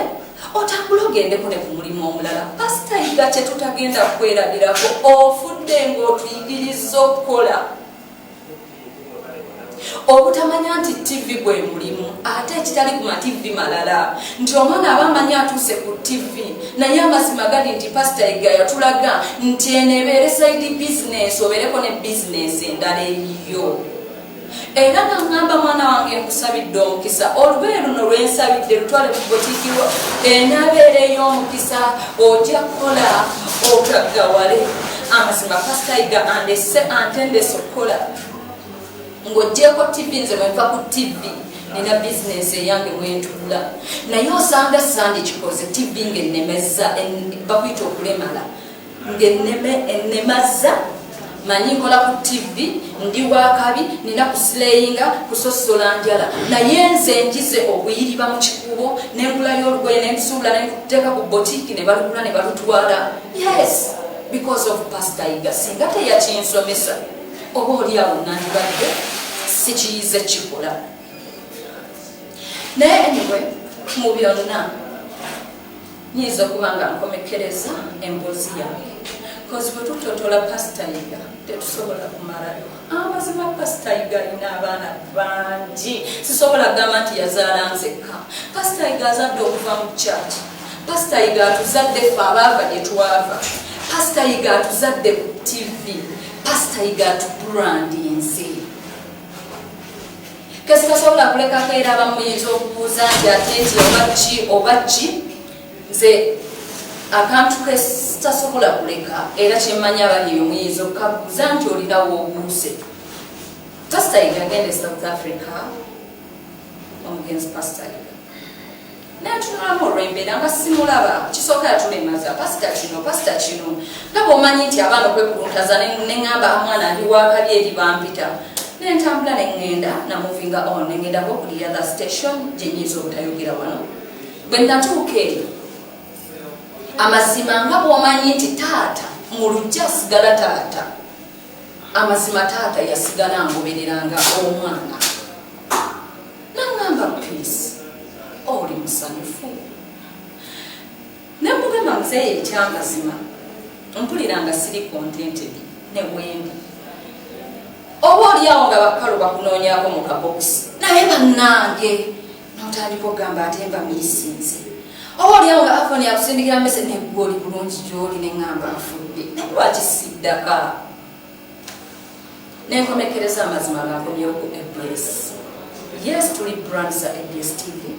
otambule ogendeko ne ku mulimu omulala. Pasita Yiga kye tutagenda kwerabirako, ofudde ng'otuyigiriza okukola, obutamanya nti TV gwe mulimu, ate ekitali ku mativi malala nti omwana aba amanyi atuuse ku TV. Naye amazima gali nti Pasita Yiga yatulaga nti eno ebeere side business, obeereko ne bizinesi endala eyiyo. Era naŋŋamba, mwana wange, nkusabidde omukisa, olugoye luno lwensabidde lutwale ku botiikiwo, enaabeera ey'omukisa, ojja kukola ogaggawale. Amazima Pasita Yiga andese antendese okukola. Ng'ogyeko TV, nze bwenva ku TV nina bizinesi eyange mwentuula, naye osanga sandikikoze TV ng'ennemeza, bakuyita okulemala, ng'ennemazza. Manyi nkola ku TV, ndi wakabi, nina kuslayinga kusosola njala, naye nze njize okuyiriba mu kikubo, nengulayo olugoye nensuubula nenkuteeka ku botiiki ne balugula ne balutwala. Yes, because of Pastor Yiga. Singa teyakinsomesa, oba oli awo nandibadde sikiyize kikola. Naye anyway, mu byonna nyinza okuba nga nkomekereza emboozi yange, cause bwe tutotola Pasita Yiga tetusobola kumalayo. Amazima Pasita Yiga alina abaana bangi, sisobola kugamba nti yazaala nzekka. Pasita Yiga azadde okuva mu church, Pasita Yiga atuzadde ffe abaava gye twava, Pasita Yiga atuzadde ku TV, Pasita Yiga atubrandinze kesitasobola kulekako. Era abamuyinza okubuuza nti ate nti oba ki oba ki, nze akantu kesitasobola kuleka, era kyemmanyi abali eyo muyinza okukabuuza nti olinawo obuuse. Pasita Yiga agenda e South Africa, omugenzi Pasita Yiga nentunulamu olw'embeera nga simulaba. Kisooka yatulemaza pasita kino, pasita kino, nga bw'omanyi nti abaana okwekuluntaza, neŋŋamba mwana ndi wakabi eri bampita, nentambula neŋŋenda namovinga on, neŋŋendako ku the other station gye nyinza obutayogera wano. Bwe natuuka eyo, amazima nga bw'omanyi nti taata mu lujja asigala taata, amazima taata yasigala ngobereranga omwana. Naŋŋamba, "Peace, oli musanyufu?" Nemugamba, "Muzeeyi, ekyamazima mpulira nga siri contented ne wendi." Oba oliawo nga bakkalu bakunoonyako mu kabokisi, naye bannange notandika okugamba ate mba miisinze. Oba oliawo nga afoni akusindikira mese neggwe oli bulungi gyoli, neŋŋamba afudde, naye lwaki siddaka? Nenkomekereza amazima gakomyewo ku ABS. Yes, tuli brand za ABS TV.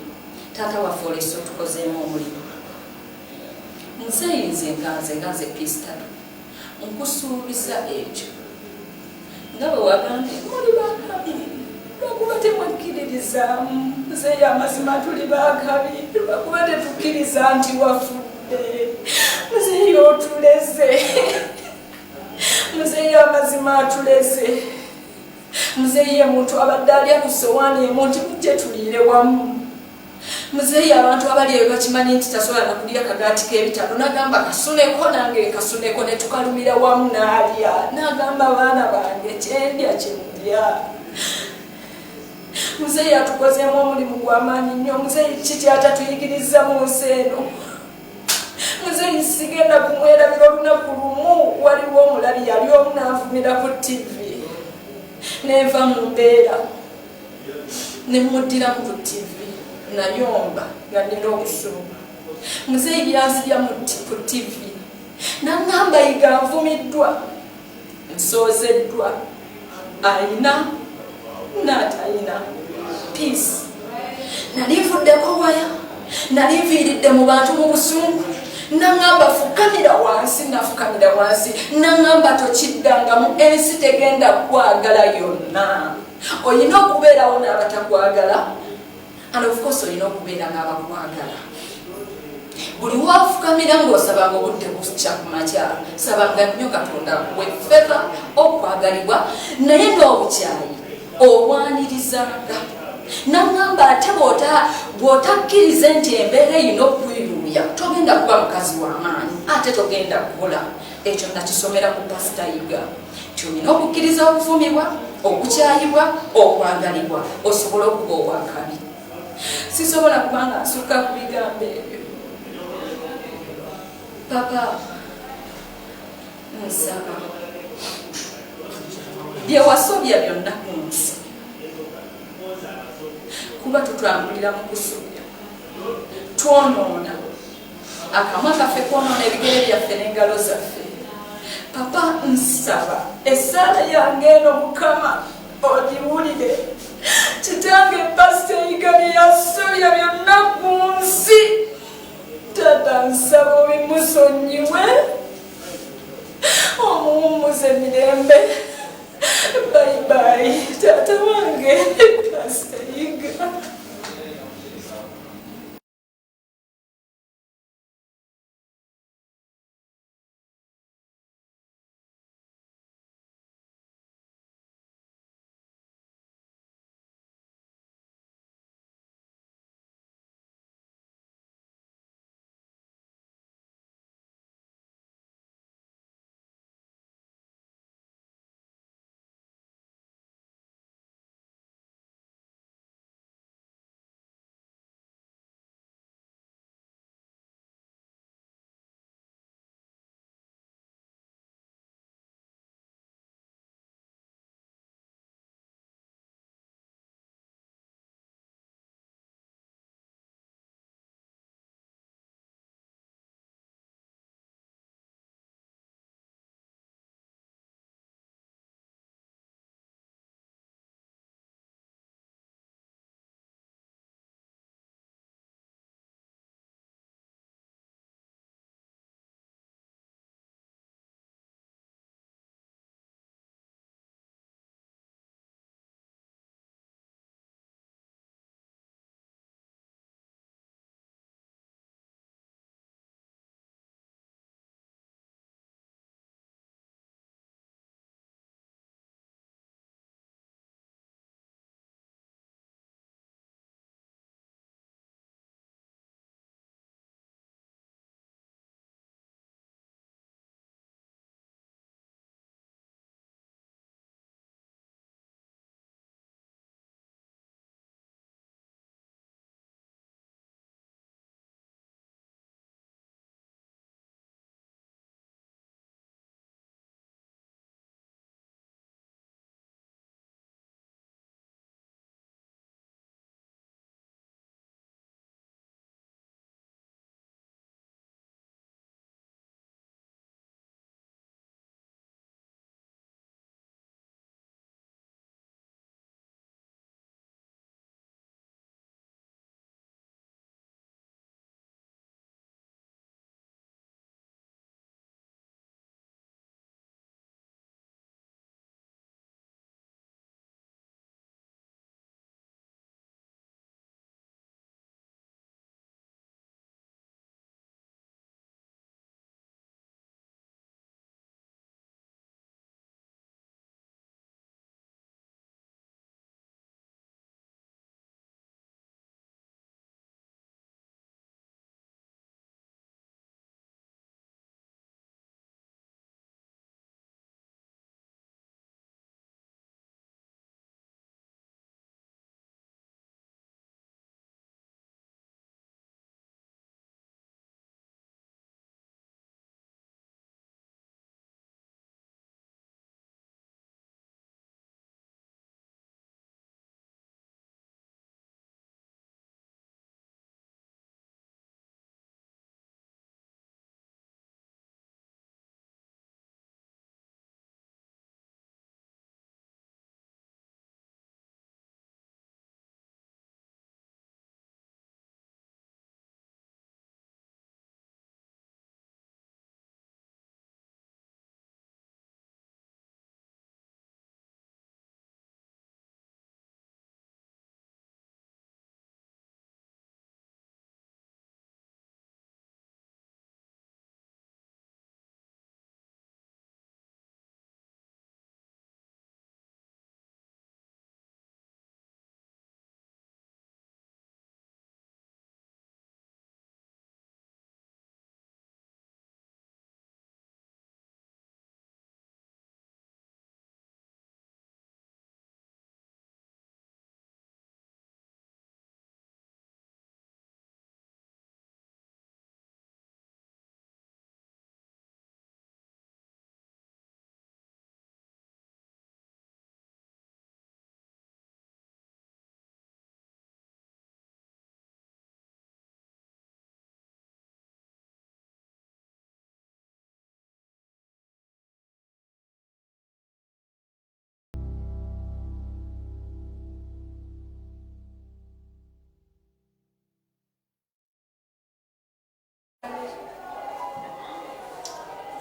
Taata waffe olese otukozeemu omulimu. Nze nze nga nze nga nze Pistado, nkusuubiza ekyo nga bwe wagambye, muli bakabi lwakuba temwekkiririzaamu. Nzeeyo amazima tuli bakabi lwakuba tetukkiriza nti wafudde. Muzeeyo otuleze, muzeeyo amazima atuleze. Muzeeyi ye muntu abadde alya ku sowaani emu nti mujje tuliire wamu. Muzeeyi abantu abali eyo bakimanyi nti tasobola nakulya kagaati k'ebitano, nagamba kasuneko nange nkasuneko ne tukalumira wamu n'alya, n'agamba baana bange kyendya kyemulya. Muzeeyi atukozeemu omulimu gw'amaanyi nnyo. Muzeeyi ki kyatatuyigiriza mu nsi eno? Muzeeyi sigenda kumwerabira. Olunaku lumu waliwo omulabi yali omu n'anvumira ku TV, nenva mu mbeera nemuddiramu ku TV, nayomba nga nina obusungu. Muzeeyi yanzirya ku TV naŋŋamba, "Yiga nvumiddwa, nsoozeddwa, ayina n'atayina peace." Nali nvuddeko waya, nali nviiridde mu bantu mu busungu. Naŋŋamba, "Fukamira wansi." Nafukamira wansi. Naŋŋamba, "Tokiddangamu, ensi tegenda kwagala yonna, olina okubeerawo n'abatakwagala, and of course olina okubeera n'abakwagala." Buli wafukamira ng'osabanga obudde bukya ku makya, sabanga nnyo Katonda akuwe favor, okwagalibwa naye n'obukyayi obwanirizanga. Naŋŋamba, ate bw'otakkirize nti embeera erina okuyuuya, togenda kuba mukazi w'amaanyi. Ate Ate togenda kukola ekyo. Nakisomera ku Pasita Yiga nti olina okukkiriza okuvumibwa, okukyayibwa, okwagalibwa, osobole okuba owakabi. Sisobola kubanga nsukka ku bigambo ebyo. Papa, nsaba bye wasobya byonna ku nsi, kuba tutambulira mu kusobya, twonoona, akamwa kaffe kwonoona, ebigere byaffe n'engalo zaffe. Papa, nsaba essaala yange eno, Mukama, ogiwulire. Kitange Pasita Yiga bye yasobya byonna ku nsi, taata, nsaba obimusonyiwe, omuwummuze mirembe. Bye bye, taata wange Pasita Yiga.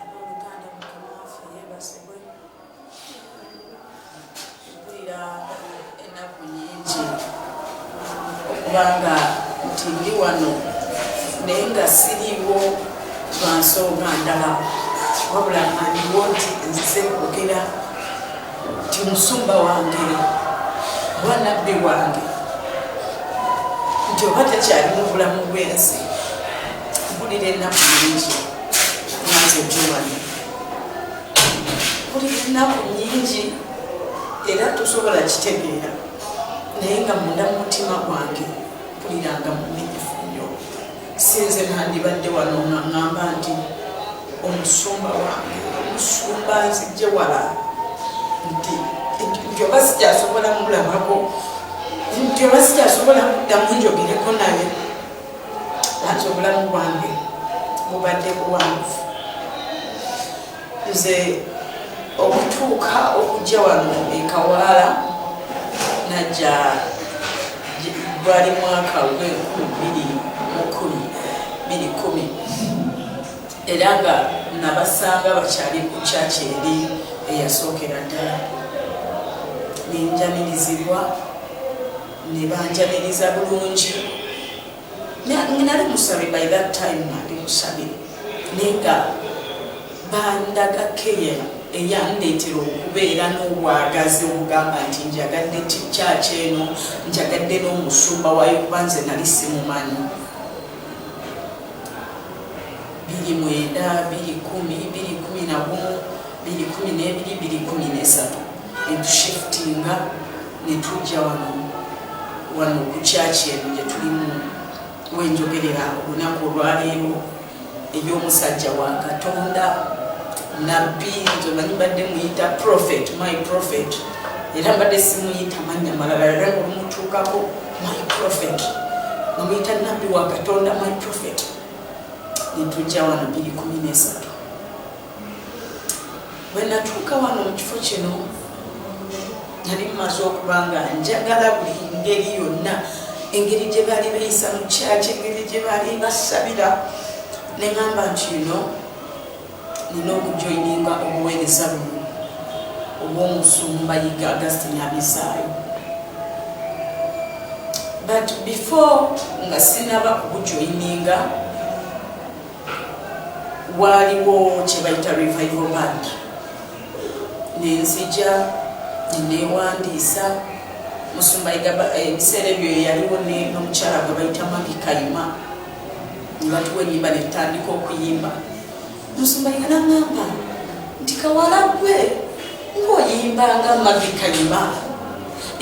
Abooluganda, Mukama waffe yeebazibwe. Mpulira ennaku nyingi okubanga nti ndi wano, naye nga siriiwo lwa nsonga ndala, wabula nga ndiwo nti nzize kwogera nti musumba wange oba nabbi wange nti oba takyali mu bulamu bw'ensi. Mpulira ennaku nyingi nganze Joan, mpulira ennaku nyingi era tosobola kitegeera, naye nga munda mu mutima gwange mpulira nga mumenyefu nnyo. Sinze nandibadde wano nga ŋŋamba nti omusumba wange, omusumba nzijje wala, nti oba sikyasobola mulabako, nti oba sikyasobola kuddamu njogereko naye. Anti obulamu bwange bubadde buwanvu. Nze okutuuka okujja wano e Kawaala najja gwali mwaka ogw'e2010, 2010, era nga nabasanga bakyali ku kyaki eri eyasookera ddala. Nenjanirizibwa, ne banjaniriza bulungi. Nali musabi by that time, nali musabi, naye nga bandaga keya eyandeetera okubeera n'obwagazi obugamba nti njagadde kyaki eno, njagadde n'omusumba waayo, kuba nze nali simumanyi. 2009, 2010, 2011, 2012, 2013, netushiftinga netujja wano ku kyaki eno gye tulimu wenjogerera olunaku olwaleero, ey'omusajja wa Katonda, nabbi. Nze omanyi mbadde muyita prophet, my prophet, era mbadde simuyita mannya malala, era ngaolumutuukako my prophet, namuyita nabbi wa Katonda, my prophet. Netujja wano 2013. Bwe natuuka wano mu kifo kino, nali mumaze okuba nga njagala buli ngeri yonna, engeri gye baali beeyisa mu kyaki, engeri gye baali basabira, neŋŋamba nti no, nina okujoininga obuweereza buno obw'omusumba Yiga Augustin Abizaayo. But before nga sinaba kubujoininga, waaliwo kye bayita revival band. Nenzija nenewandiisa. Musumba Yiga ebiseera ebyo yaliwo n'omukyala gwe bayita Magi Kayima, ne batuwa enyimba netutandika okuyimba. Musumba Yiga naŋŋamba nti, "Kawala gwe, ng'oyimba nga Magi Kayima."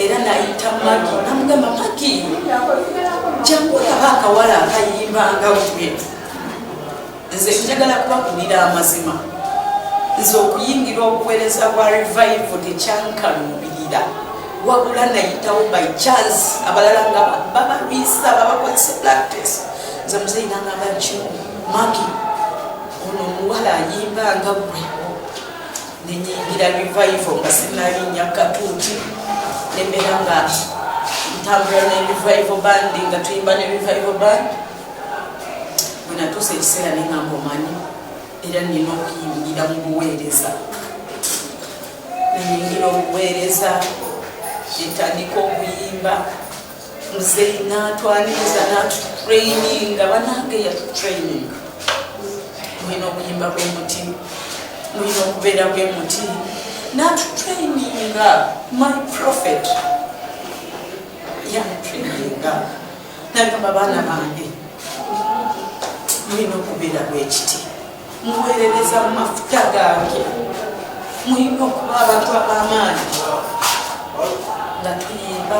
Era nayita Magi, namugamba, "Magi, jangu olaba akawala akayimba nga gwe." Nze njagala kubakulira amazima, nze okuyingira obuweereza bwa revival tekyankaluubirira, wabula nayitawo by chance. Abalala nga babalwisa, babakozesa practice. Nze muzeyi nangamba nkimu, "Magi, ono omuwala ayimba nga gwe." Nenyingira revival nga sinalinnya katuuti, nembeera nga ntambula ne revival band, nga tuyimba ne revival band. Bwe natuusa ekiseera neŋamba, omanyi, era nina okuyingira mu buweereza. Nenyingira obuweereza, netandika okuyimba. Muzeyi natwaniriza, natutraininga. Banange, yatutraininga, mulina okuyimba bwe muti, mulina okubeera bwe muti. Natutraininga, my prophet yatutraininga, nagamba, "Baana bange, mulina okubeera bwekiti, muweerereza mu mafuta gange, mulina okuba abantu ab'amaanyi." Nga tuyimba,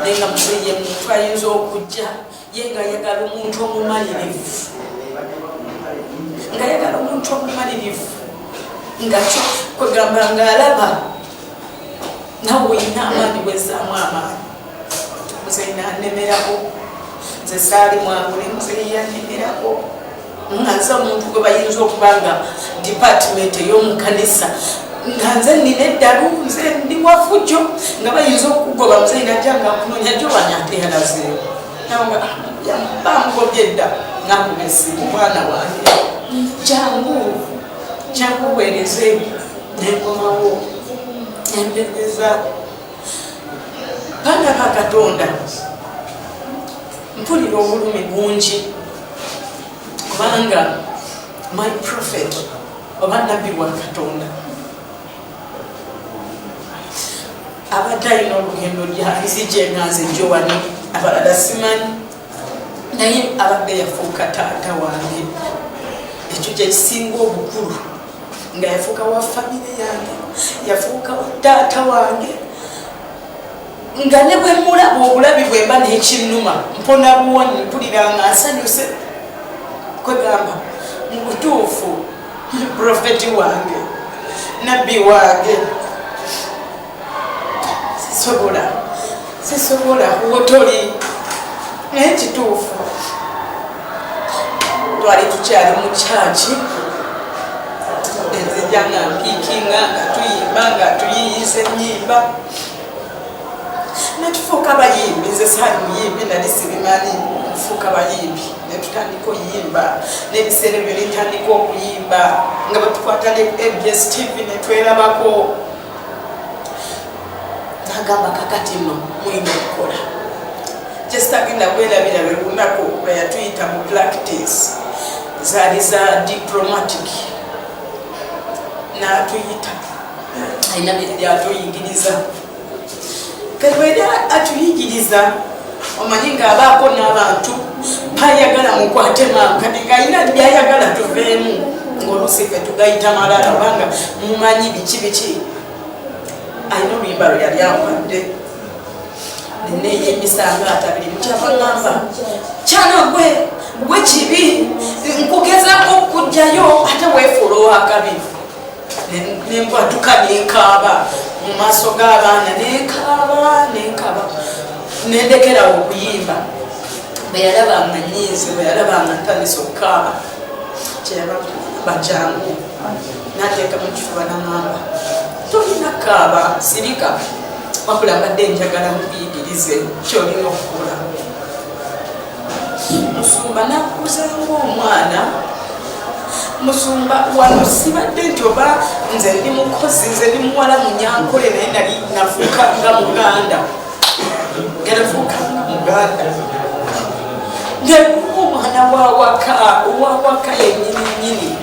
naye nga muzeyi ye muntu ayinza okujja ye ngaayagala omuntu omumalirivu, ngaayagala omuntu omumalirivu, nga kyo kwegamba ng'alaba nawe olina amaanyi, wezaamu amaanyi. Muzeyi nanemerako. Nze saali mwangu, ne muzeyi yanemerako, nga nze omuntu gwe bayinza okuba nga department ey'omukanisa, nga nze nina eddalu, nze ndi wafujo, nga bayinza okugoba. Muzeyi najja nga akunoonya, "Jowani ate yalazeewo?" Bamugobye edda. Nakuba essimu, mwana wange jangu, jangu weereze. Nenkomawo nempereza. Baana ba Katonda, mpulira obulumi bungi kubanga my prophet oba nabbi wa Katonda abadde alina olugendo lyanzije nga nze Jowani, abalala simanyi, naye abadde yafuuka taata wange. Ekyo kyekisinga obukulu, nga yafuuka wa famire yange, yafuuka wa taata wange, nga ne bwe mulaba obulabi bwemba n'ekinnuma mpona buwoni, mpulira nga nsanyuse. Kwegamba mu butuufu profeti wange, nabbi wange, sisobola wotoli. Naye kituufu twali tukyali mu kyaki, enzija nga mpiikinga, nga tuyimba, nga tuyiyiza ennyimba, netufuuka bayimbi. Nze saali muyimbi, nali sibimanyi. Nfuuka bayimbi, netutandika oyimba, n'ebiseera ebyo netandika okuyimba nga batukwata ne ABS TV netwerabako. Nagamba, kakati nno mulina okukola. Kyesitagenda kwerabira lwe lunaku lwe yatuyita mu practice, zaali za diplomatic. N'atuyita, alina byeyali atuyigiriza. Kati bweyali atuyigiriza, omanyi ng'abaako n'abantu bayagala mukwate mangu, kati ng'alina byayagala tuveemu, ng'oluusi ffe tugayita malala obanga mumanyi biki biki. Alina oluyimba lwe yali ampadde, neneyimbisa nga atabiri mukyava, ŋŋamba, kyana gwe, gwe kibi, nkugezako okujjayo ate weefuula owakabi. Nembwatuka nenkaaba mu maaso g'abaana, nenkaaba, nenkaaba, nendekerawo okuyimba. Bwe yalaba nga nyinze, bwe yalaba nga ntandise okukaaba, kyeyaba bajangu nateeka mu kifuba, naŋamba, tolina kaaba, sirika, wabula mbadde njagala nkuyigirize kyolina okukola. Musumba nakuzanga omwana. Musumba, wano sibadde nti oba nze ndi mukozi, nze ndi muwala munyankole, naye nali nafuuka nga muganda, nga nafuuka nga muganda, ngakuba omwana wawaka, owawaka yenyini nyini.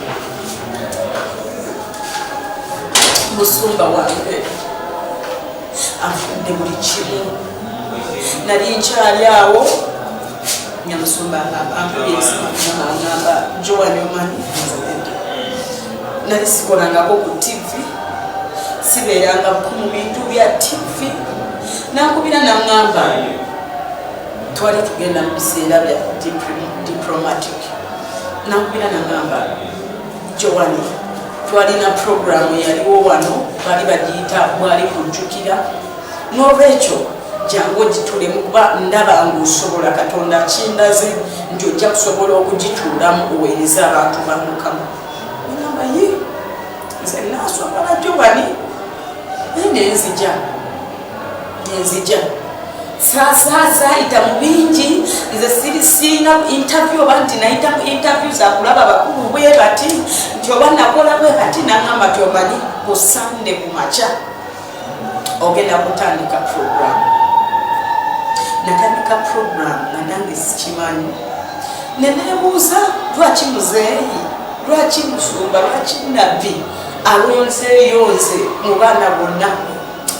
Musumba wange afudde buli kimu. Nali nkyali awo, nyamusumba ankubye, Joani, omanyi nali sikolangako ku TV, sibeerangako mu bintu bya TV. Nankubira naŋŋamba, twali tugenda mu biseera bya diplomatic, nankubira naŋŋamba, Joani, twalina programu yaliwo wano, baali bagiyita bwali kujjukira, n'olwekyo jangu ogitulemu kuba ndaba ngaosobola. Katonda kindaze nti ojja kusobola okugituulamu oweereze abantu ba Mukama. Ngamba, ye nze nasobola, Joani? Naye nenzija saayita mu bingi. Nze siri siina interview oba nti nayita mu interview zakulaba bakulu bwe bati, nti oba nakola bwe bati. Naŋamba ti, omanyi, ku Sande ku makya ogenda kutandika program. Natandika program nga nange sikimanyi, nenebuuza lwaki muzeeyi, lwaki musumba, lwaki nabbi alonzeeyo nze mu baana bonna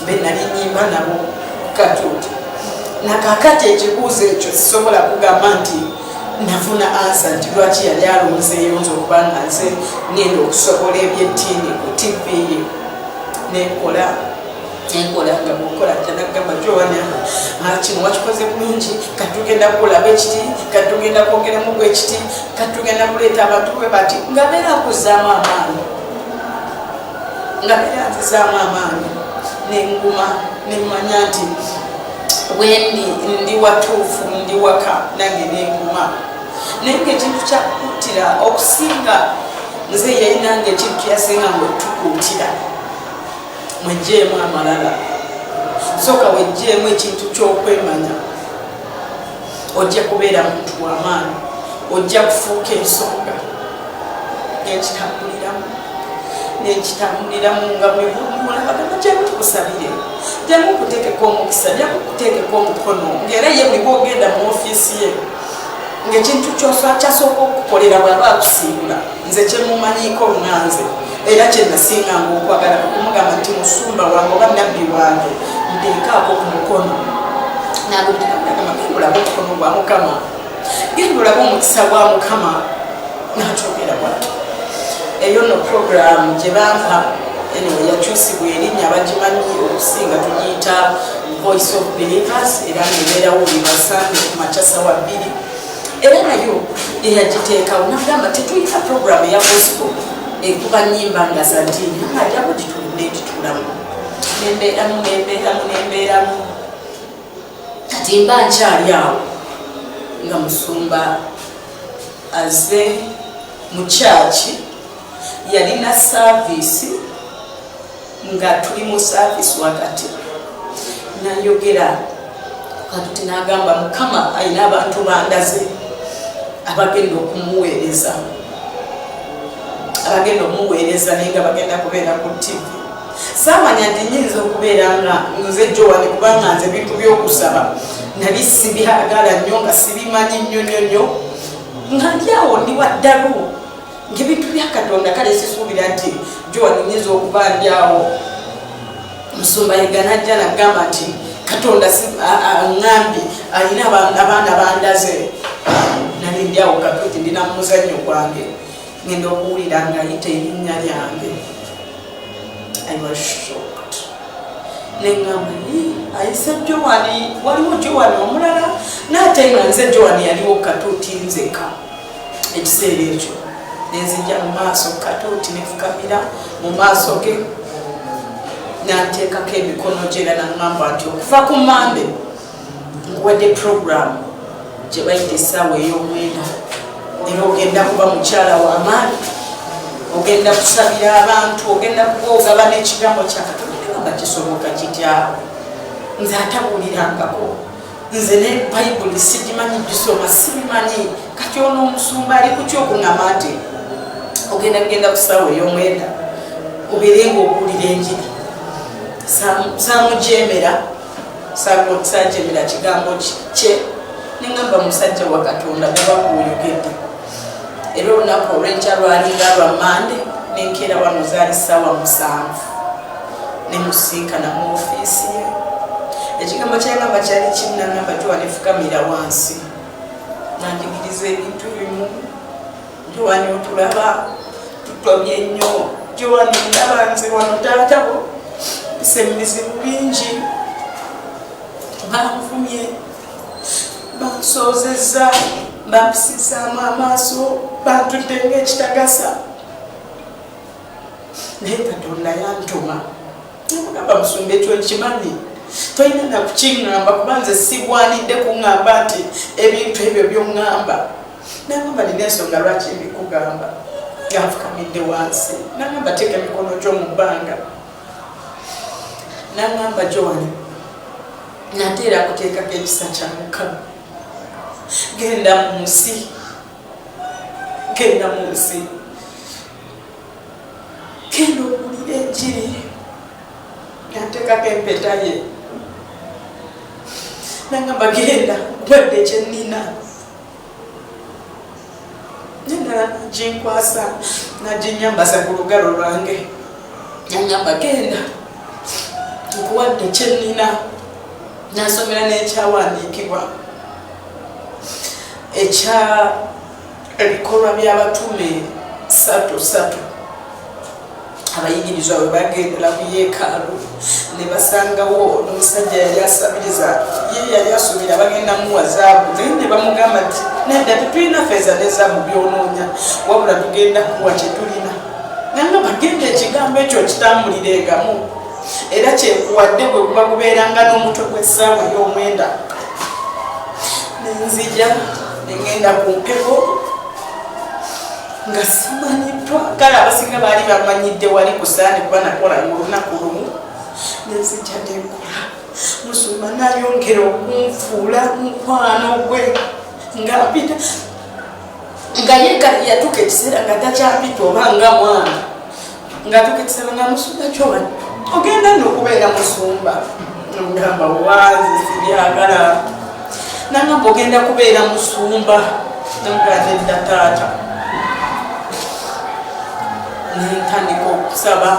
be nali nyimba nabo katuuti. Nakakati ekibuuzo ekyo sisobola kugamba nti nafuna answer nti lwaki yali alonzeeyo nze okubanga nze ngenda okusobola ebyettiini ku TV ye. Nenkola, nenkola nga bwokola janagamba, Joana, kino wakikoze bulungi, katugenda kukola bwekiti, katugenda kwongeramu bwekiti, katugenda kuleeta abantu bwe bati, nga beera akuzaamu amaanyi, nga beera nzizaamu amaanyi, nenguma, nemanya nti wendi ndi watuufu, ndi waka nange, nenguma. Naye nga ekintu kyakukuutira okusinga nze yalinanga ekintu kyasinga nga otukuutira, mwejjeemu amalala, sooka wejjeemu ekintu ky'okwemanya, ojja kubeera muntu w'amaanyi. Ojja kufuuka ensonga. Nenkitambuliramu, nenkitambuliramu nga bwemulabagamba, jangu tukusabire, jangu nkuteekeko omukisa, jangu nkuteekeko omukono. Ngaera ye buli bwogenda mu ofiisi ye, ngaekintu kyasooka okukolera bwaba akusiibula, nze kyemumanyiiko nganze era kyenasinganga okwagala okumugamba nti musumba wange oba nabbi wange, nteekaako ku mukono. Nagamba, genda olabe omukono gwa Mukama, genda olabe omukisa gwa Mukama. Nakyogera bwatyo. Eyo no program gye bampa, anyway, yakyusibwa erinnya, bagimanyi okusinga tugiyita Voice of Believers, era ngaebeerawo buli lwasande ku makya sawa 2. Era nayo eyagiteekawo nagamba, tetulina program eya gospel ekuba nyimba nga za ddiini, nga jabo gitulinde. Gitulamu, nembeeramu, nembeeramu, nembeeramu. Kati mba nkyali awo nga musumba aze mu kyaki, yalina service, nga tuli mu service wakati nayogera katuti, nagamba, Mukama alina abantu bandaze abagenda okumuweereza, abagenda okumuweereza, naye nga bagenda kubeera ku TV. Saamanya nti nyinza okubeera nga nze Joani, kubanga nze ebintu byokusaba nali sibyagala nnyo, nga sibimanyi nnyo nnyo nnyo, nga ndi awo ndi waddalu ngaebintu bya Katonda. Kale sisuubira nti Joani nyinza okuba ndi awo, musumba Yiga najja nagamba nti Katonda ŋŋambye alina abaana bandaze. Nali ndi awo katuti ndina mu muzannyo gwange, ngenda okuwulira ng'ayita erinnya lyange. I was shocked. Neŋŋamba, ayise Joani? Waliwo Joani omulala? Naate nga nze Joani yaliwo katuuti nzeka ekiseera ekyo. Nenzija mu maaso katuuti, nefukamira mu maaso ge, nanteekako emikono gye, era naŋŋamba nti okuva ku Mande nkuwadde program gye bayita Essaawa Ey'omwenda, era ogenda kuba mukyala w'amaanyi, ogenda kusabira abantu, ogenda kuba ogaba n'ekigambo kya Katonda. Negamba, kisoboka kitya nze atabuulirangako, nze ne Bayibuli sigimanyi gisoma, sibimanyi, kati ono omusumba ali kuki okuŋŋamba nti ogenda kugenda ku ssaawa ey'omwenda obeere nga obuulira enjiri? Saamujemera, saajemera kigambo kye. Neŋŋamba, musajja wa Katonda, bwaba gwoyogedde. Era olunaku olwenkya lwalinga lwa Mande, nenkeera wano zaali ssaawa 7, nemusinkana mu ofiisi ye. Ekigambo kyagamba kyali kimu, nagamba, "Joani, fukamira wansi." Nanjigiriza ebintu ebimu. "Joani, otulaba tutomye nnyo. Joani, ndaba nze wano taatabo mpise mu bizibu bingi, banvumye, bansoozezza, bampisizaamu amaaso, bantudde ngaekitagasa, naye Katonda yantuma." Namugamba, "Musumba, ekyo nkimanyi, tolina nakukiŋŋamba, kuba nze sigwanidde kuŋŋamba nti ebintu ebyo byoŋŋamba." Nagamba, "Nina ensonga lwaki mbikugamba." Nga nfukamidde wansi, nagamba, "Teeka emikono gyo mu bbanga." Nagamba, "Joani, nate era kuteekako ekisa kya Mukama. Genda mu nsi, genda mu nsi, genda owulire enjiri." Nateekako empeta ye, nagamba, "Genda, wadde kyenina." Nendala naginkwasa, naginyambaza ku lugalo lwange, nagamba, "Genda, nkuwadde kyenina." Nasomera n'ekyawandiikibwa ekya Ebikolwa by'Abatume 3:3, abayigirizwa bwe bagendera ku yeekaalu ne basangawo omusajja yali asabiriza. Ye yali asuubira bagenda muwa zaabu, naye ne bamugamba nti, "Nedda, tetulina feeza ne zaabu byonoonya, wabula tugenda kuwa kyetulina." Nanga bagenda, ekigambo ekyo kitambulirengamu, era kyekuwadde bwe guba gubeeranga n'omutwe gw'essaawa ey'omwenda. Nenzija nengenda ku mpewo nga simanyiddwa. Kale abasinga baali bamanyidde wali ku Sande, kuba nakola olunaku lumu. Nenzija nenkola, musumba nayongera okunfuula mukwano gwe nga mpita. Nga ye yatuuka ekiseera nga takyampita oba nga mwana, ng'atuuka ekiseera nga musumba Joan ogenda nno okubeera musumba. Ngamba wanze sibyagala. Nangamba ogenda kubeera musumba. Nangamba nedda taata. Nentandika okusaba,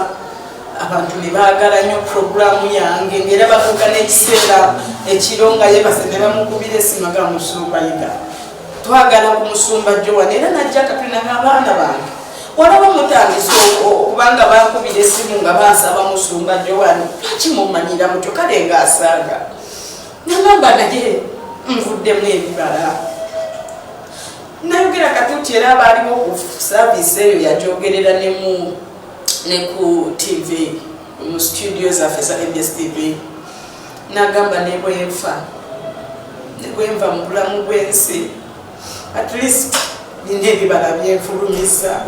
abantu ne baagala nnyo puroguramu yange, ng'era batuuka n'ekiseera ekiro nga yebase ne bamukubira esimu ga musumba Yiga, twagala ku musumba Joan. Era najja katulina abaana bange walaba mutandise okubanga bankubira esimu nga bansaba musumba Joan, lwaki mumanyira mutyo? Kale ng'asaaga nagamba naye nvuddemu ebibala. Nayogera katuuti, era abaaliwo ku service eyo yajogerera ne ku TV mu studio zaffe za ABS TV, nagamba nebwenfa, nebwenva mu bulamu bw'ensi, at least nina ebibala byenfulumiza.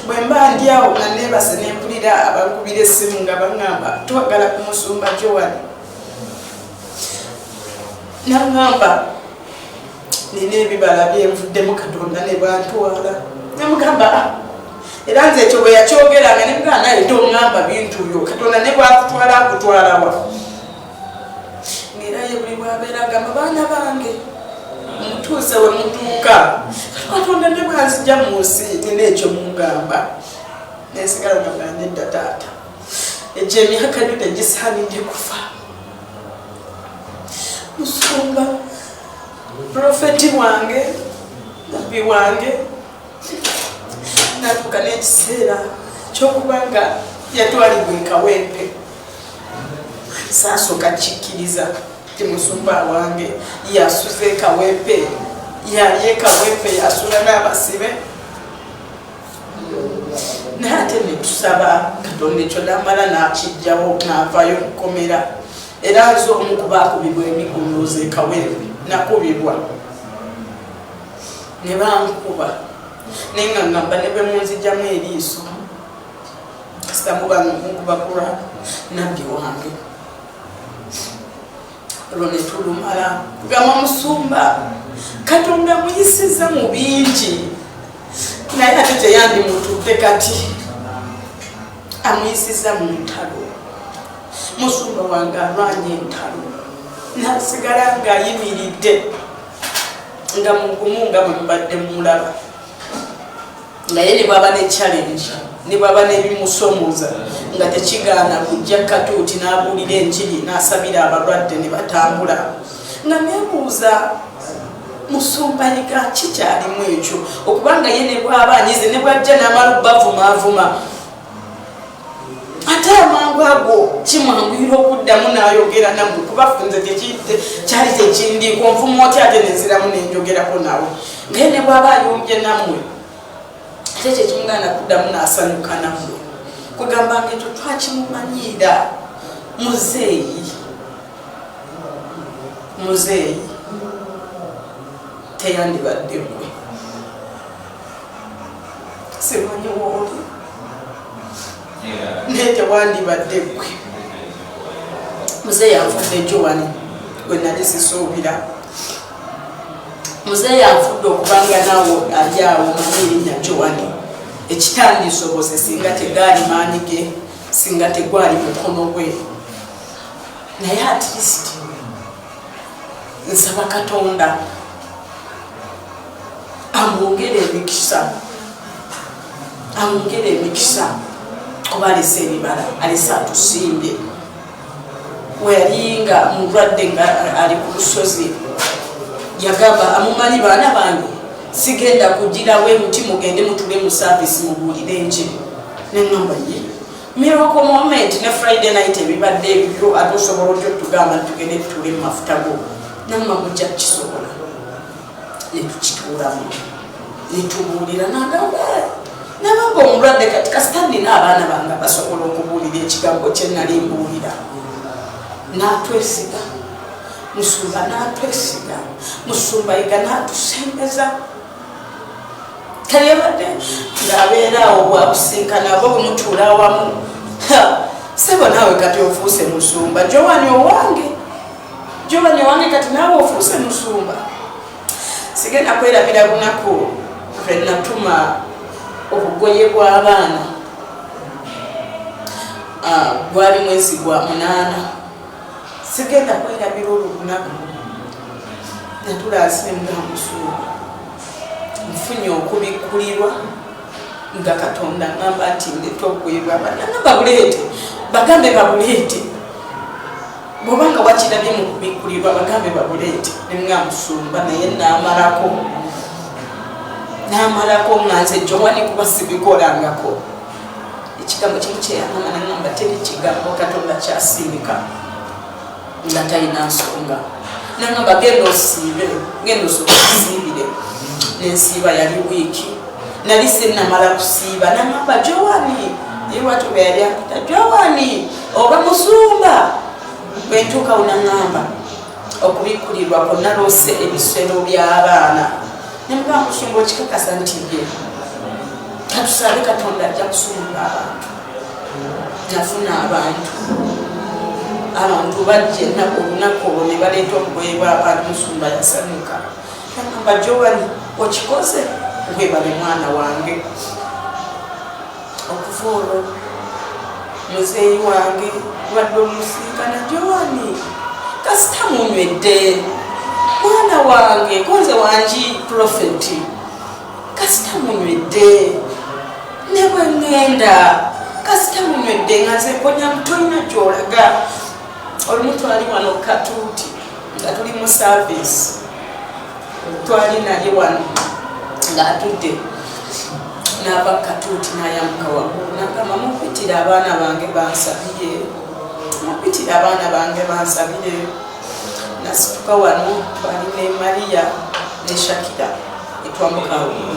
Bwe mba ndi awo nga neebase nempulira abankubira essimu nga baŋŋamba twagala ku musumba Joan, naŋŋamba nina ebibala byenvuddemu, Katonda ne bwantwala. Nemugamba, "Ah." Era nze ekyo bwe yakyogeranga nemugamba naye toŋŋamba bintu byo, Katonda ne bwakutwala akutwalawa? Ngaera ye buli bwabeera agamba baana bange mutuuse we mutuuka, Katonda ne bwanzija mu nsi nina ekyo mungamba. Nensigala nga nedda taata, egyo emyaka gyo tegisaanidde kufa. Musumba profeti wange, nabbi wange, natuuka n'ekiseera kyokuba nga yatwalibwa ekawempe. Saasooka kikkiriza ti musumba wange yasuze ekawempe, yali ekawempe yasula n'abasibe. Naye ate netusaba Katonda ekyo namala nakijjawo, navayo mukomera. Era nze omu kuba akubibwa emiguluuza ekawempe, nakubibwa ne bankuba, naye nga ngamba ne bwe munzijamu eriiso kasita muba munkuba kulwa nabbi wange. Olwo ne tulumala gamba musumba Katonda muyisiza mu bingi, naye ate teyandimutudde kati amuyisiza mu ntalo. Musumba wange alwanya entalo nasigala ng'ayimiridde nga mugumu nga bwe mubadde mulaba. Naye ne bwaba ne challenge, ne bwaba n'ebimusomooza, nga tekigaana kujja katuuti n'abuulira enjiri n'asabira abalwadde ne batambula. Nga nebuuza musumba Yiga kikyalimu ekyo okubanga ye ne bwaba anyize, ne bwajja n'amala obavumaavuma, ate amangu ago kimwanguyira okuddamu n'ayogera nammwe. Kuba nze kyali tekindiiko, nvuma otya ate nenziramu nenjogerako nawe? Ngaye ne bwaba ayombye nammwe, ate kyekimugaana kuddamu n'asanyuka nammwe. Kugamba nga ekyo twakimumanyiira. Muzeeyi, muzeeyi teyandibadde gwe, simanyi wooli, naye tewandibadde gwe. Muzeeyi anfudde Joani gwe nali sisuubira. Muzeeyi anfudde okubanga naawe ali awo omanyi erinnya Joani ekitandisobose singa tegaali maanyi ge, singa tegwali mukono gwe. Naye at least nsaba Katonda amwongere emikisa, amwongere emikisa, kuba alese ebibala, alese atusimbye. Weyali nga mulwadde nga ali ku lusozi, yagamba amumanyi, baana bange sigenda kugirawo emuti, mugende mutule mu service mubuulire enjiri. Neŋamba ye miracle moment ne Friday night ebibadde ebibyo, ate osobola otya otugamba nti tugende tutule mu mafuta go? Namma mujja kukisobola. Netukituulamu netubuulira, nagamba nabanga omulwadde kati kasita nina abaana bange basobola okubuulira ekigambo kyenali mbuulira. Natwesiga musumba, natwesiga musumba Yiga, natusembeza. Kale yabadde ng'abeera awo bwakusinkana abo bwemutuula awamu, sebo naawe kati ofuuse musumba Joani owange, Joani owange, kati naawe ofuuse musumba. Sigenda kwerabira lunaku. Lwe natuma obugoye bw'abaana, gwali mwezi gwa 8. Sigenda kwerabira olwo lunaku. Natula nsi nemugamba, musumba, nfunye okubikkulirwa nga Katonda ngamba nti ndeta obugoye bw'abaana. Nagamba, buleete, bagambe babuleete. Bwobanga wakirabye mu kubikkulirwa, bagambe babuleete. Nemugamba, musumba, naye namalako nga nze Jowani, kuba sibikolangako. Ekigambo kimu kyeyagamba, nagamba, teri kigambo Katonda kyasindika nga talina nsonga. Nagamba, genda osiibe, genda osooka osiibire. Nensiiba, yali wiiki, nali sinamala kusiiba, nagamba, Jowani, ye bwe yali ampita Jowani oba musumba. Bwentuukawo, naŋamba, okubikkulirwa kwonna loose ebisero by'abaana. Nemugamba, musumba, okikakasa nti ye? Katusabe, Katonda ajja kusumula abantu. Nafuna abantu bajja ennaku olunaku olwo ne baleeta obugoye bw'abantu. Musumba yasanyuka, agamba, Jowani, okikoze, webale mwana wange. Okuva olwo muzeeyi wange wadde omusinkana, Jowani, kasita munywedde, mwana wange, konze wangi profeti, kasita munywedde, ne bwe ŋŋenda, kasita munywedde, nga nze mponya, tolina gy'olaga. Olumu twali wano Katuuti nga tuli mu service, twali naye wano ng'atudde, n'ava Katuuti n'ayambuka waggulu, nagamba, mupitire abaana bange bansabire, mupitire abaana bange bansabire. Nasituka wano, twali ne Mariya ne Shakira, etwambuka waggulu.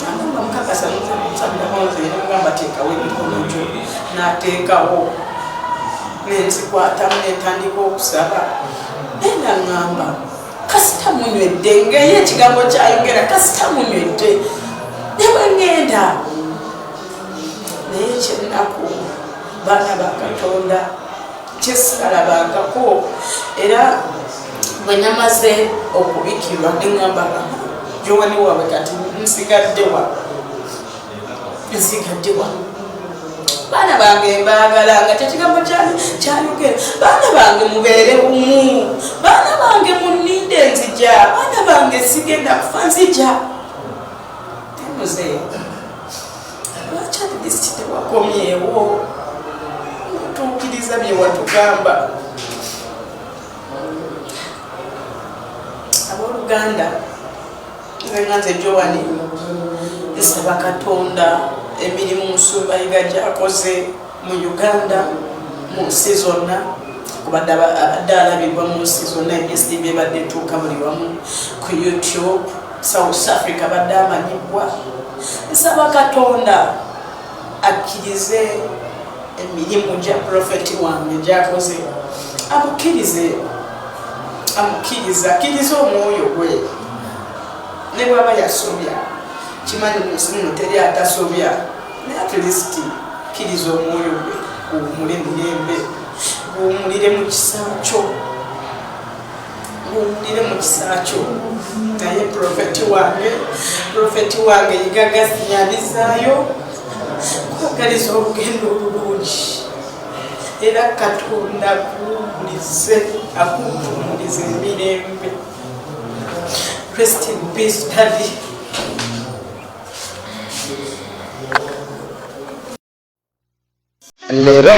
Nagamba, mukakasa nsabirako nze? Nemugamba, teekawo emikono gyo. N'ateekawo, nenzikwatamu, netandika okusaba. Naye naŋŋamba, kasita munywedde, ngaeyo ekigambo kyayogera, kasita munywedde, ne bwe ŋŋenda. Naye ekyennaku, baana ba Katonda, kyesikalabangako. Era bwe namaze okubikirwa, neŋŋamba, Jowani waabwe, kati nsigaddewa? Nsigaddewa? Baana bange mbaagala, nga kyekigambo kyayogera. Baana bange, mubeere bumu. Baana bange, muninde, nzija. Baana bange, sigenda kufa, nzija. Muzeeyi, lwaki at least tewakomyewo otuukiriza bye watugamba? Abooluganda, nze nga nze Jowani, nsaba Katonda emirimu Musumba Yiga gyakoze mu Uganda, mu nsi zonna, kubadde abadde alabibwa mu nsi zonna, ABS TV ebadde etuuka buli wamu, ku YouTube, South Africa badde amanyibwa. Nsaba Katonda akkirize emirimu gya profeti wange gyakoze, amukkirize, amukkirize, akkirize omwoyo gwe. Ne bwaba yasobya, kimanyi mu nsi muno teri atasobya, naye at least kkiriza omwoyo gwe guwumule mirembe, guwumulire mu kisa kyo, guwumulire mu kisa kyo. Naye profeti wange, profeti wange Yiga gasinyalizaayo, kwagaliza olugendo olulungi, era Katonda akuwumulize, akuwumulize emirembe. Rest in peace, daddy. Leero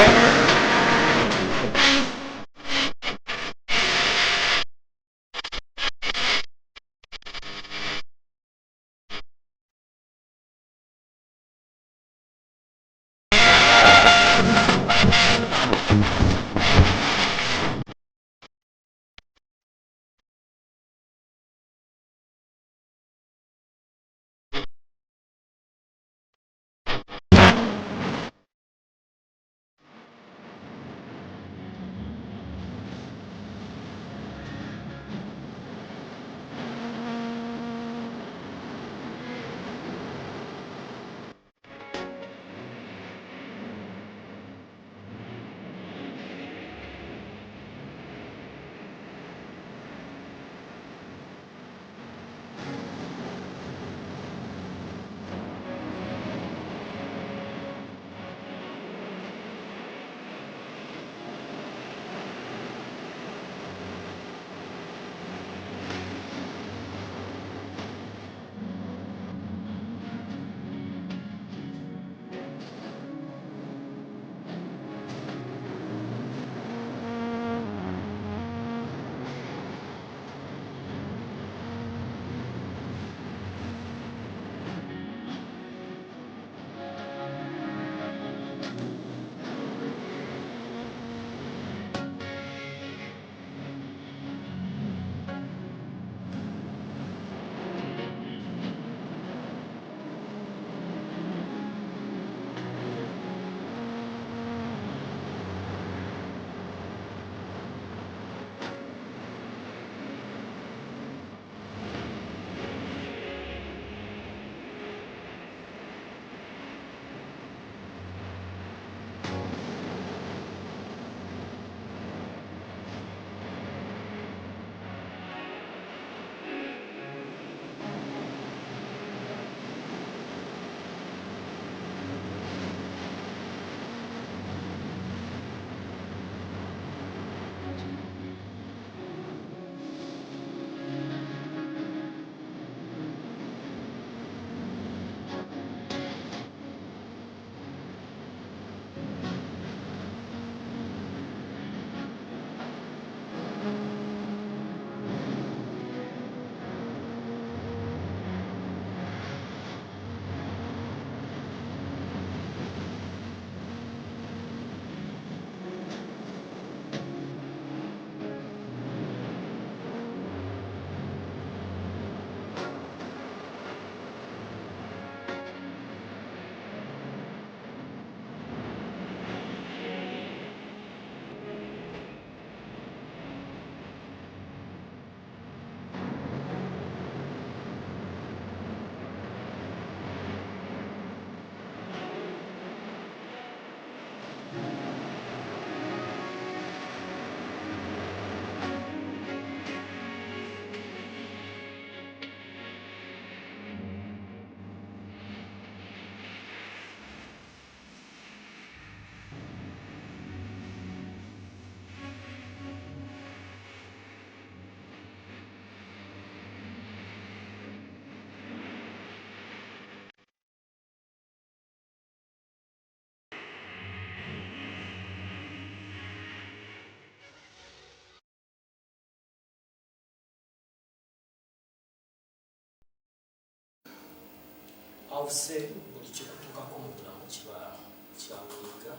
Awuse buli kikutukako mu bulamu kiba kyakuyiga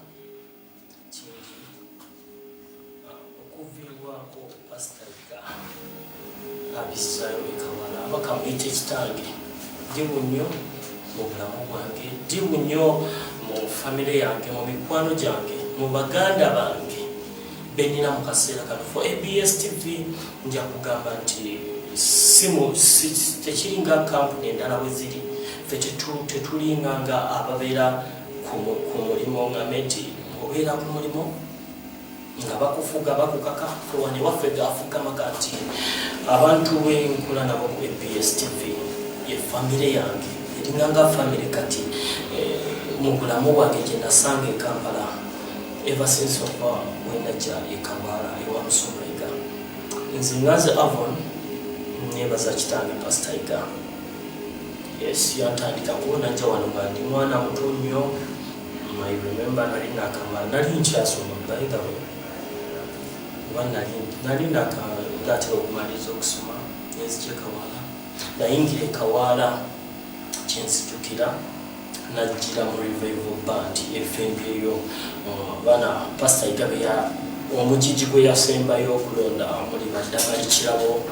kingi. Okuviibwako Pasita Yiga abissaayo ekawala abakamuyita ekitange ddibu nnyo mu bulamu bwange, ddibu nnyo mu famire yange, mu mikwano gyange, mu baganda bange benina mu kaseera kano. For ABS TV nja kugamba nti tekiringa kampuni endala bwe ziri. Ffe tetulinga nga ababeera ku mulimu, ngambe nti obeera ku mulimu nga bakufuga bakukaka. Ffe wano ewaffe gafuga maka nti abantu benkola nabo ku ABS TV ye famire yange, eringa nga famire. Kati mu bulamu bwange gye nasanga e Kampala, ever since okuva wenajja e Kabaala ewa Musumba Yiga, nze nga nze Avon nebaza kitange Pasita Yiga. Yes, yantandika kuba najja wano nga ndi mwana muto nnyo. I remember nali nakamala, nali nkyasoma, by the way, oba nali natera okumaliriza okusoma nenzija e Kawaala. Nayingira e Kawaala, kyenzijukira najjira mu revival band efembyeyo baana Pasita Yiga beya omugigi gwe yasembayo okulonda, omuli baddamali Kirabo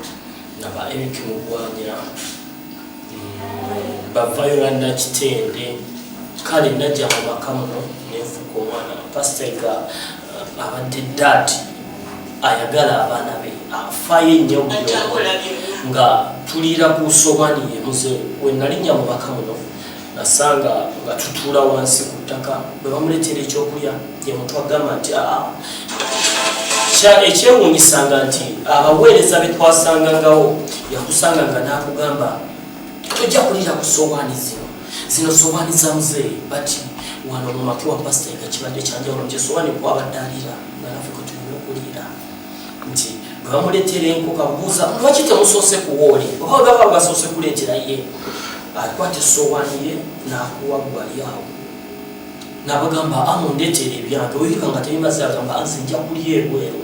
naba Eric Mugwanya, bavayo Nakitende. Kale najja mu maka muno nenfuuka omwana. Pasita Yiga abadde dad ayagala abaana be, afaayo ennyo buli omu, nga tuliira ku sowaani yemuze. We nalinnya mu maka muno nasanga nga tutuula wansi ku ttaka, bwe bamuleetera ekyokulya ye muntu agamba nti aa. Ekyewuunyisanga nti abaweereza be twasangangawo, yakusanga nga n'akugamba tojja kuliira ku sowaani zino, zino sowaani za muzeeyi. But wano mu maka wa Pasita nga kibadde kyanjawulo nti esowaani kwabadde aliira nga naffe kwe tulina okuliira, nti bwe bamuleetera enkoko abuuza lwaki temusoose kuwooli, oba bwe baba basoose kuleetera ye, akwata esowaani ye n'akuwa gwali awo nabagamba amundeetera ebyange oyika nga tebimaze, agamba nze nja kulya ebweru.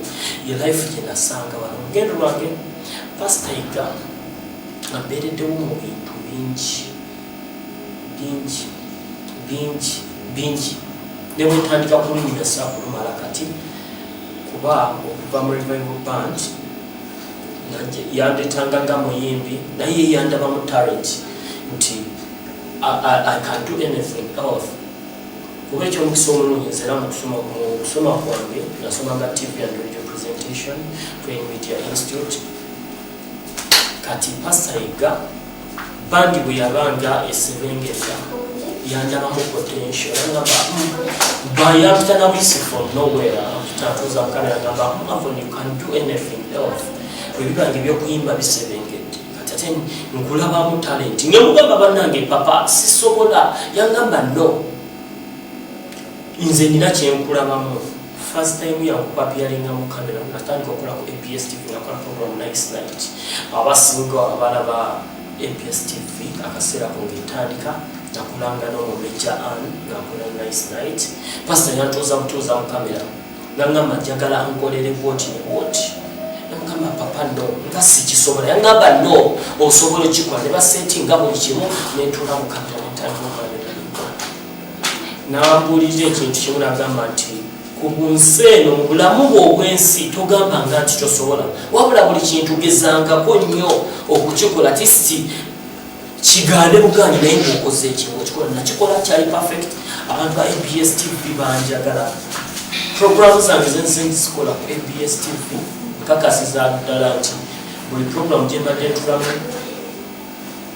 Ye life gye nasanga wano. Olugendo lwange, Pasita Yiga ambeereddewo mu bintu bingi bingi bingi bingi, ne bwe ntandika kulunyumya saakulumala. Kati kuba okuva mu revival band yandeetanga nga muyimbi, naye ye yandabamu talent nti I can do anything else, kuba ekyomukisa omulungi nze era mu kusoma kwange nasomanga TV and radio presentation, Crane Media Institute. Kati Pasita Yiga bandi bwe yabanga esebengeta yandabamu potential, yangamba bayampita nabuyisi from nowhere, ampita atuuza mukana, yagamba, "Avon, you can do anything else. Bwe bibanga ebyokuyimba bisebengedde, kati ate nkulabamu talent." Ngemugamba, "Bannange papa, sisobola." Yangamba, "No, nze nina kyenkulabamu." First time yange okuappearinga mu kamera, natandika okukola ku ABS TV, nakola program Nice Night. Abasinga abalaba ABS TV akaseera ko ngaetandika, nakolanga n'omumbejja Ann ngakola Nice Night. Pastor yantuuza butuuza mu kamera nangamba, "Njagala nkolere bwoti ne bwoti." Namugamba, "Papa, no, nga sikisobola." Yangamba, "No, osobola okikola." Ne basetinga buli kimu, nentuula mu kamera nentandika okukola. Nambuulirira ekintu kimu, nagamba nti ku bunsi eno, mu bulamu bwe obw'ensi, togambanga nti tosobola, wabula buli kintu gezangako nnyo okukikola, tisiti kigaane bugaanyi, naye ngaokoze ekintu okikola. Nakikola, kyali perfect. Abantu ba ABS TV banjagala. Programu zange zenzizikola ku ABS TV, nkakasiza ddala nti buli programu gyembadde ntulamu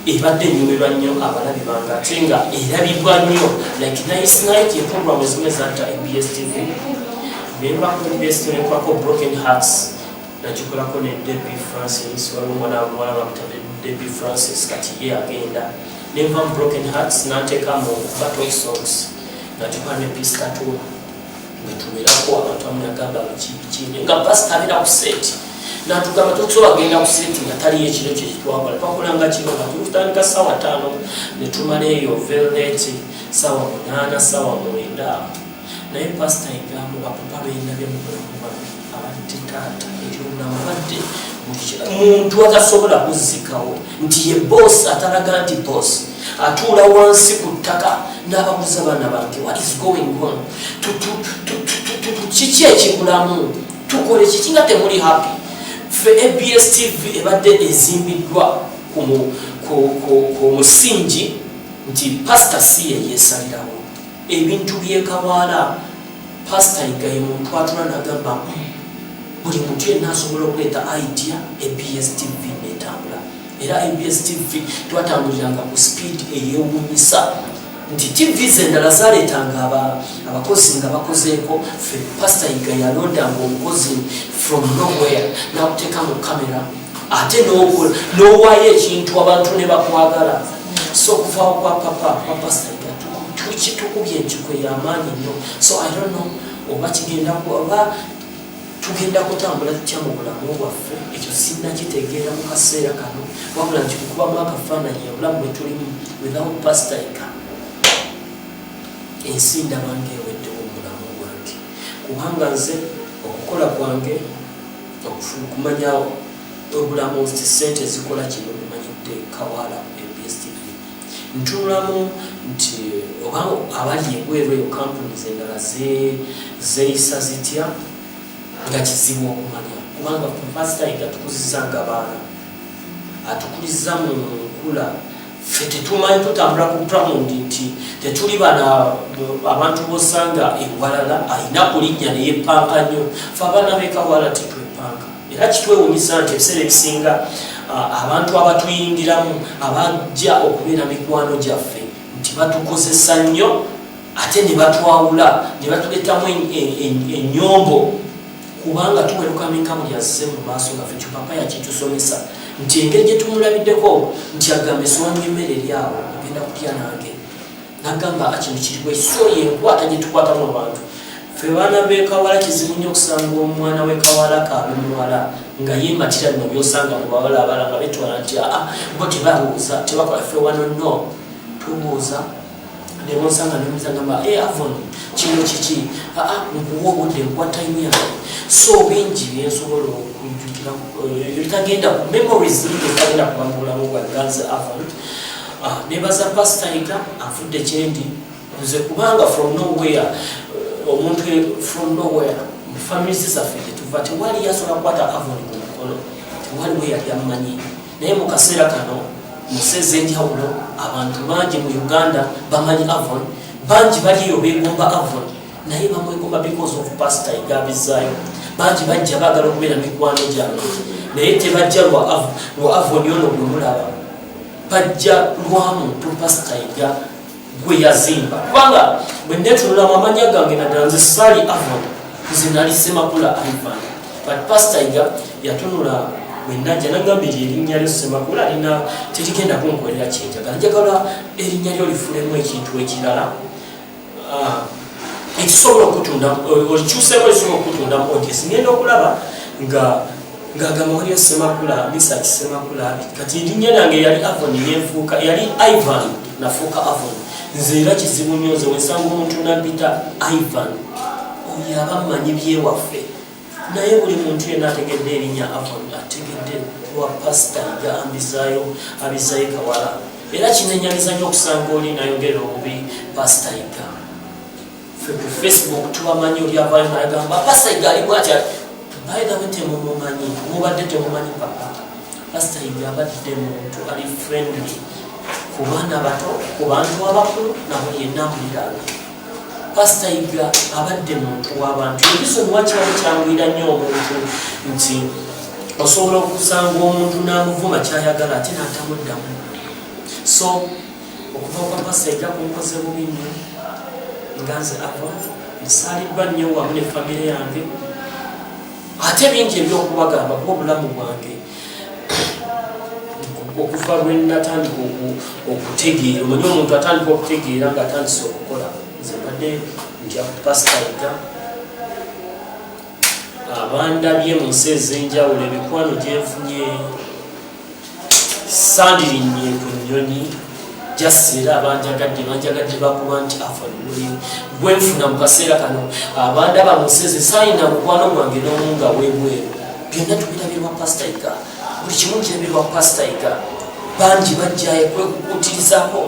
ebadde enyumirwa nnyo abalabi bange, ate nga erabibwa nnyo, like Nice Night, ye programu ezimu ezatta ABS TV. Nenvako ABS TV, nenkolako Broken Hearts, nagikolako ne Debbie Francis. Waliwo omwana muwala bamuta Debbie Francis, kati ye agenda. Nenva mu Broken Hearts, nanteeka mu Battle Songs, nagikola ne Peace Tattoo, bwetubeerako abantu amu. Nagamba biki biki, nga pasita abeera ku set, natugamba tokusobola kugenda ku set nga taliyo. Ekiro kyo kyetwakola, twakolanga kiro nga tutandika 5:00 netumala eyo very late, 8:00, 9:00. Naye pasita egamba bapapa bendabye mu bulamu bwange. Abadde taata eri obulamu, abadde muntu atasobola kuzzikawo nti ye boss, atalaga nti boss atuula wansi ku ttaka n'ababuuza, "Baana bange, what is going on? Kiki ekibulamu? Tukole kiki nga temuli happy?" Ffe ABS TV ebadde ezimbiddwa ku musingi nti pasita si ye yeesalirawo ebintu byekawaala. Pasita Yiga ye muntu atula nagamba buli muntu yenna asobola okuleeta idea, ABS TV netambula. Era ABS TV twatambuliranga ku speed eyewuunyisa nti TV zendala zaleetanga abakozi nga bakozeeko. Fe Pasita Yiga yalondanga omukozi from nowhere nakuteeka mu kamera, ate n'owaayo ekintu abantu ne bakwagala. So okuvaawo kwa papa, kwa Pasita Yiga, kitukubye enjiko y'amaanyi nnyo. So I don't know oba kigenda oba tugenda kutambula tutya mu bulamu bwaffe, ekyo sinnakitegeera mu kaseera kano. Wabula nti kukubamu akafaananyi obulamu bwe tulimu without Pastor Yiga, ensi ndaba ngaeweddewo mu bulamu bwange, kubanga nze okukola kwange okumanya obulamu nti sente zikola kino bimanyidde Kawaala ABS TV. Ntunulamu nti oba abali ebweru eyo companies endala zeeyisa zitya, nga kizibu okumanya, kubanga Pasita Yiga tukuziza nga baana, atukuliza mu nkula. Ffe tetumanyi, tutambula ku ground nti tetuli bana abantu bosanga ewalala ayina kulinnya neyepanka nnyo. Fe abaana bekawala tetwepanka, era kitwewunyisa nti ebiseera ebisinga abantu abatuyingiramu, abajja okubeera mikwano gyaffe, nti batukozesa nnyo ate ne batwawula ne batuleetamu ennyombo, kubanga tuwelcominga buli azze mu maaso gaffe. Kyo papa yakitusomesa nti engeri gye tumulabiddeko nti agamba, "Esowaani emmere eri awo, ogenda kulya nange," nagamba kino kiriwo. So yenkwata gye tukwatamu abantu. Fe baana bekawala kizibu nnyo okusanga omwana wekawala kaabe muwala nga yematira bino byosanga mu bawala abala nga betwala nti aa bo tebabuuza, tebakola. Ffe wano no tubuuza, nebonsanga nemuza gamba, "E Avon, kino kiki?" Aa, nkuwa obudde, nkuwa time yange. So bingi byensobola okujjukira bitagenda ku memories nyingi ezitagenda kuba mu bulamu bwa ganze Avon. Nebaza Pastor Yiga avudde kyendi nze, kubanga from nowhere, omuntu from nowhere mu families zaffe gyetuva tewali yasobola kukwata Avon ku mukono, tewali we yali amumanyi. Naye mu kaseera kano mu nsi ez'enjawulo abantu bangi mu Uganda bamanyi Avon, bangi baliyo begomba Avon, naye bamwegomba because of Pastor Yiga abizaayo. Bangi bajja baagala okubeera mikwano gyange, naye tebajja lwa Avon ono gwe mulaba, bajja lwa muntu Pastor Yiga gwe yazimba. Kubanga bwe netunulamu amanya gange, naddala nze saali Avon, nze nali Semakula Ivan, but Pastor Yiga yatunula bwe najja nagamba, "Eryo erinnya lyo Semakula lina terigenda kunkolera kyenjagala. Njagala erinnya lyo lifulemu ekintu ekirala ekisobola okutunda, olikyusemu ekisobola okutunda mu audience." Ngenda okulaba nga ng'agamba waliyo Semakula, Misaki Semakula. Kati erinnya lyange yali Avon, nenfuuka, yali Ivan, nafuuka Avon. Nze era kizibu nnyo, nze wesanga omuntu nampita Ivan, oyo aba mmanyi byewaffe. Naye buli muntu yenna ategedde erinnya Avon ategedde lwa Pasita Yiga ambizaayo, abizaayo Kawala. Era kinenyamiza nnyo okusanga oli nayogera obubi Pasita Yiga. Ffe ku Facebook tubamanyi, oli avaayo nayagamba Pasita Yiga ali bwatya. By the way, temumumanyi, mubadde temumanyi papa. Pasita Yiga abadde muntu ali friendly ku baana bato, ku bantu abakulu, nabo yenna muliraana. Pasita Yiga abadde muntu w'abantu. Ebiso niwakibamu kyanguyira nnyo omuntu nti osobola okusanga omuntu n'amuvuma kyayagala ate n'atamuddamu. So okuva kwa Pasita Yiga kunkoze bubi nnyo nga nze Avon. Nsaaliddwa nnyo wamu ne famire yange, ate bingi ebyokubagamba, kuba obulamu bwange okuva lwe natandika okutegeera, omanyi omuntu atandika okutegeera nga atandise okukola, nze mbadde ntya Pasita Yiga. Abandabye mu nsi ez'enjawulo, emikwano gyenfunye, sandirinnye ku nnyonyi. Just era abanjagadde banjagadde bakuba nti Avon gwe gwenfuna mu kaseera kano, abandaba mu nsi saayina mukwano gwange n'omu nga webweru. Byonna tubirabirwa Pasita Yiga, buli kimu kirabirwa Pasita Yiga. Bangi bajjayo kwekukuutirizaako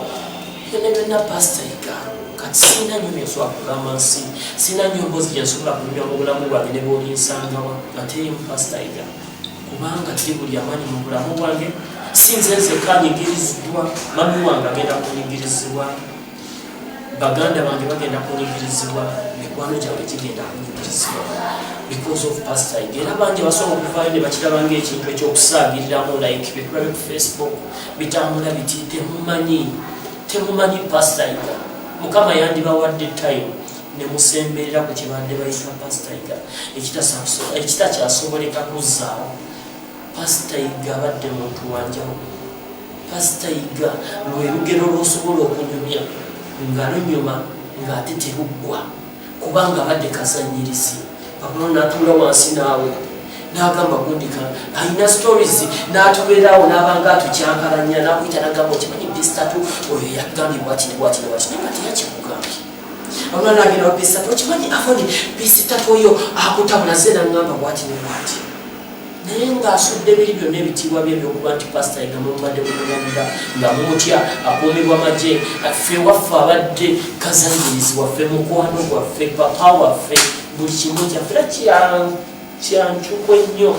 byonna byonna Pasita Yiga. Kati sirina nnyo byensobola kugamba nsi, sirina nnyo mboozi gyensobola kunyumya mu bulamu bwange ne bwolinsangawa nga terimu Pasita Yiga, kubanga teri buli amaanyi mu bulamu bwange. Si nze nzekka nyigiriziddwa, mami wange agenda kunyigirizibwa, baganda bange bagenda kunyigirizibwa, mikwano gyange gigenda kunyigirizibwa because of Pastor Yiga. Era bangi basobola okuvaayo ne bakiraba ngaekintu ekyokusaagiriramu, like byetulabe ku Facebook bitambula biti. Temumanyi, temumanyi Pastor Yiga. Mukama yandibawadde time ne musemberera ku kibadde bayita Pastor Yiga, ekitakyasoboleka kuzzaawo. Pastor Yiga abadde muntu wanjawulo. Pastor Yiga lwe lugero lw'osobola okunyumya nga lunyuma ng'ate teruggwa, kubanga abadde kazanyirizi. Papa n'atuula wansi naawe n'agamba gundika alina stories, n'atubeeraawo n'abanga atukyankalanya, n'akuyita n'agamba okimanyi bisitatu oyo yagambye bwati ne bwati ne bwati, naye nga teyakikugambye. Omwana agenda wa bisitatu, okimanyi Avoni bisitatu oyo akutabula ze n'aŋŋamba bwati ne bwati, naye ng'asudde biri byonna ebitiibwa bye ebyokuba nti Pasita Yiga mumubadde mumulabira nga mumutya, akuumibwa magye. Ffe waffe abadde kazanyirizi waffe, mukwano gwaffe, papa waffe, buli kimu kyaffe. Era kyankyukwe nnyo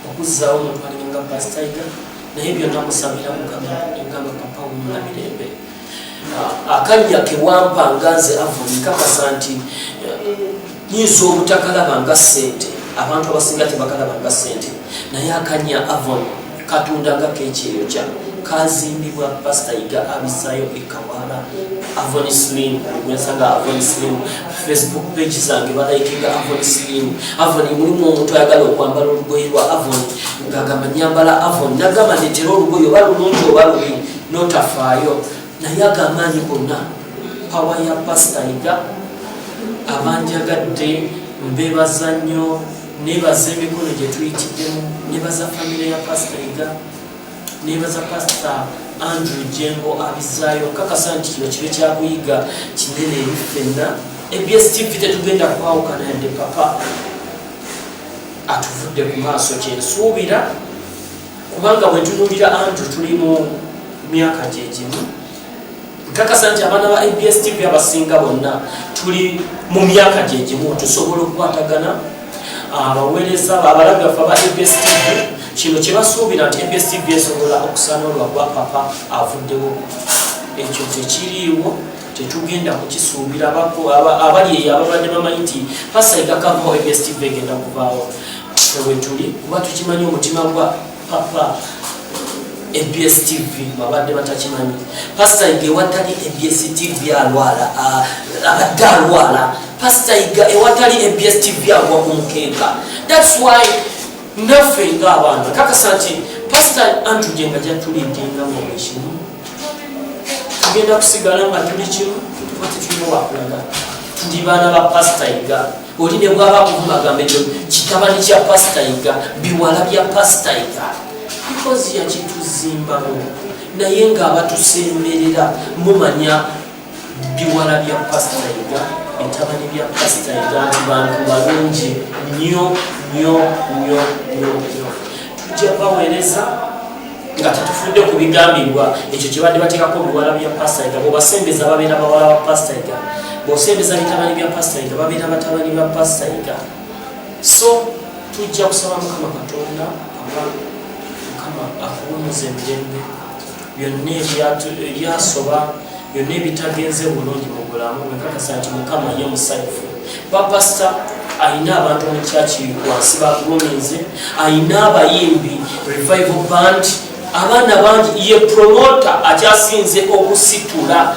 okuzzaawo omuntu alinga Pasita Yiga, naye byonna musabira Mukama, engamba papa wumula mirembe. Akannya kewampa nga nze Avoni, nkakasa nti nyinza obutakalaba nga ssente, abantu abasinga tebakalaba nga ssente, naye akannya Avon katunda nga kekyeyokya kazimbibwa Pasita Yiga abisaayo ekawala. Avon Slim gwensanga, Avon Slim, Facebook page zange balikinga Avon Slim. Avon mulimu omuntu ayagala okwambala olugoye lwa Avon, ngagamba nyambala Avon, nagamba netera olugoye oba lulungi oba lubi, notafaayo, naye agamaanyi gonna power ya Pasita Yiga. Abanjagadde mbebaza nnyo, nebaza emikono gye tuyitiddemu, nebaza famire ya Pasita Yiga, nebaza Pasita Andrew Jengo abizaayo. Kakasa nti kino kibe kyakuyiga kinene eri ffenna. ABS TV tetugenda kwawukana yadde papa atuvudde ku maaso, kyensuubira, kubanga bwe ntunuulira Andrew tuli mu myaka gyegimu. Nkakasa nti abaana ba ABS TV abasinga bonna tuli mu myaka gyegimu, tusobola okukwatagana. Abaweereza abalabi baffe aba ABS TV, kino kyebasuubira nti ABS TV esobola okusaana olwakuba papa avuddewo, ekyo tekiriiwo, tetugenda kukisuubira. Abali eyo ababadde bamanyi nti Pasita Yiga kavawo ABS TV egenda kuvaawo, ffe tuli kuba tukimanyi omutima gwa papa ABS TV, babadde batakimanyi. Pasita Yiga ewatali ABS TV alwala, abadde alwala. Pasita Yiga ewatali ABS TV agwa ku mukeeka. That's why naffe ng'abaana kakasa nti Pasita Andrew Jenga jatulidinga mu buli kimu, tugenda kusigala nga tuli kimu, kuba tetulina wakulaga. Tuli baana ba Pasita Yiga. Oli ne bwaba akuvuma, ekyo kitabani kya Pasita Yiga, biwala bya Pasita Yiga, because yakituzimbamu. Naye ng'abatusemberera mumanya biwala bya Pasita Yiga, bitabani bya Pasita Yiga, nti bantu balungi nnyo nnyo nnyo nnyo nnyo. Tujja baweereza nga tetufudde ku bigambibwa. Ekyo kyebadde bateekako biwala bya Pasita Yiga, bwobasembeza babeera bawala ba Pasita Yiga, bwosembeza bitabani bya Pasita Yiga babeera batabani ba Pasita Yiga. So tujja kusaba Mukama Katonda, papa Mukama akuwumuza emirembe. Byonna ebyasoba, byonna ebitagenze bulungi mu bulamu, bwekakasa nti Mukama ye musanyufu. Bapasita ayina abantu mu kyaki wansi baguminze, ayina abayimbi, revival band, abaana bangi, ye promota akyasinze okusitula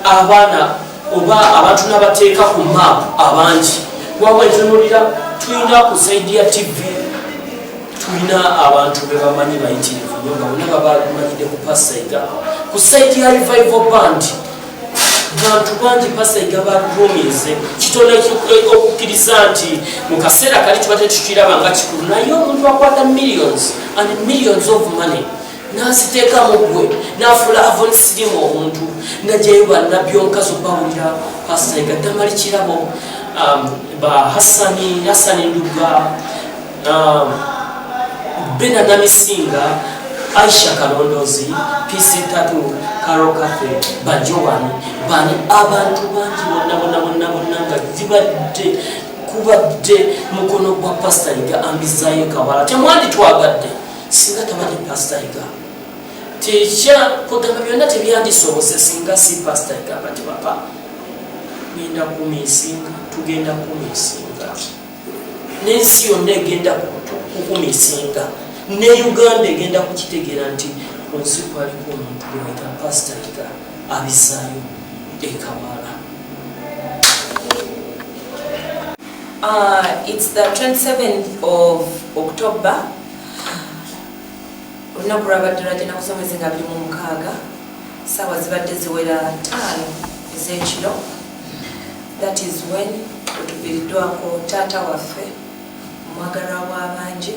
abaana oba abantu n'abateeka ku map abangi. Wabwe ntunulira, tulina ku side ya TV tulina abantu be bamanyi bayitirivu nnyo nga bonna babamanyidde ku Pasita Yiga. Ku side ya revival band bantu bangi Pasita Yiga bagumize. Kitono okukkiriza nti mu kaseera kali tuba tetukiraba nga kikulu, naye omuntu akwata millions and millions of money. N'aziteeka mu ggwe, n'afuula Avon Sirimu omuntu, n'aggyayo bannabbi omukazi obawulira, Pasita Yiga, Damali Kirabo, ba Hassani, Hassani Nduga, Bena Namisinga, Aisha Kalondozi, PC Tatu, Karo Cafe, Bajowani, bani abantu bangi bonna bonna bonna bonna nga zibadde kubadde mukono gwa Pasita Yiga ambizaayo Kawala. Temwanditwagadde singa tabadde Pasita Yiga. Tekya kugamba byonna tebyandisobose singa si Pasita Yiga. Bati papa ngenda kumisinga, tugenda kumisinga, n'ensi yonna egenda kukumisinga, ne Uganda egenda kukitegeera nti ku nsi kwaliko omuntu gwe bayita Pasita Yiga abizaayo ekawala. It's the 27th of October. Olunaku lwabadde lwajja naku z'omwezi nga 26, saawa zibadde ziwera 5 ez'ekiro. That is when wetuviiriddwako taata waffe, omwagalwa w'abangi.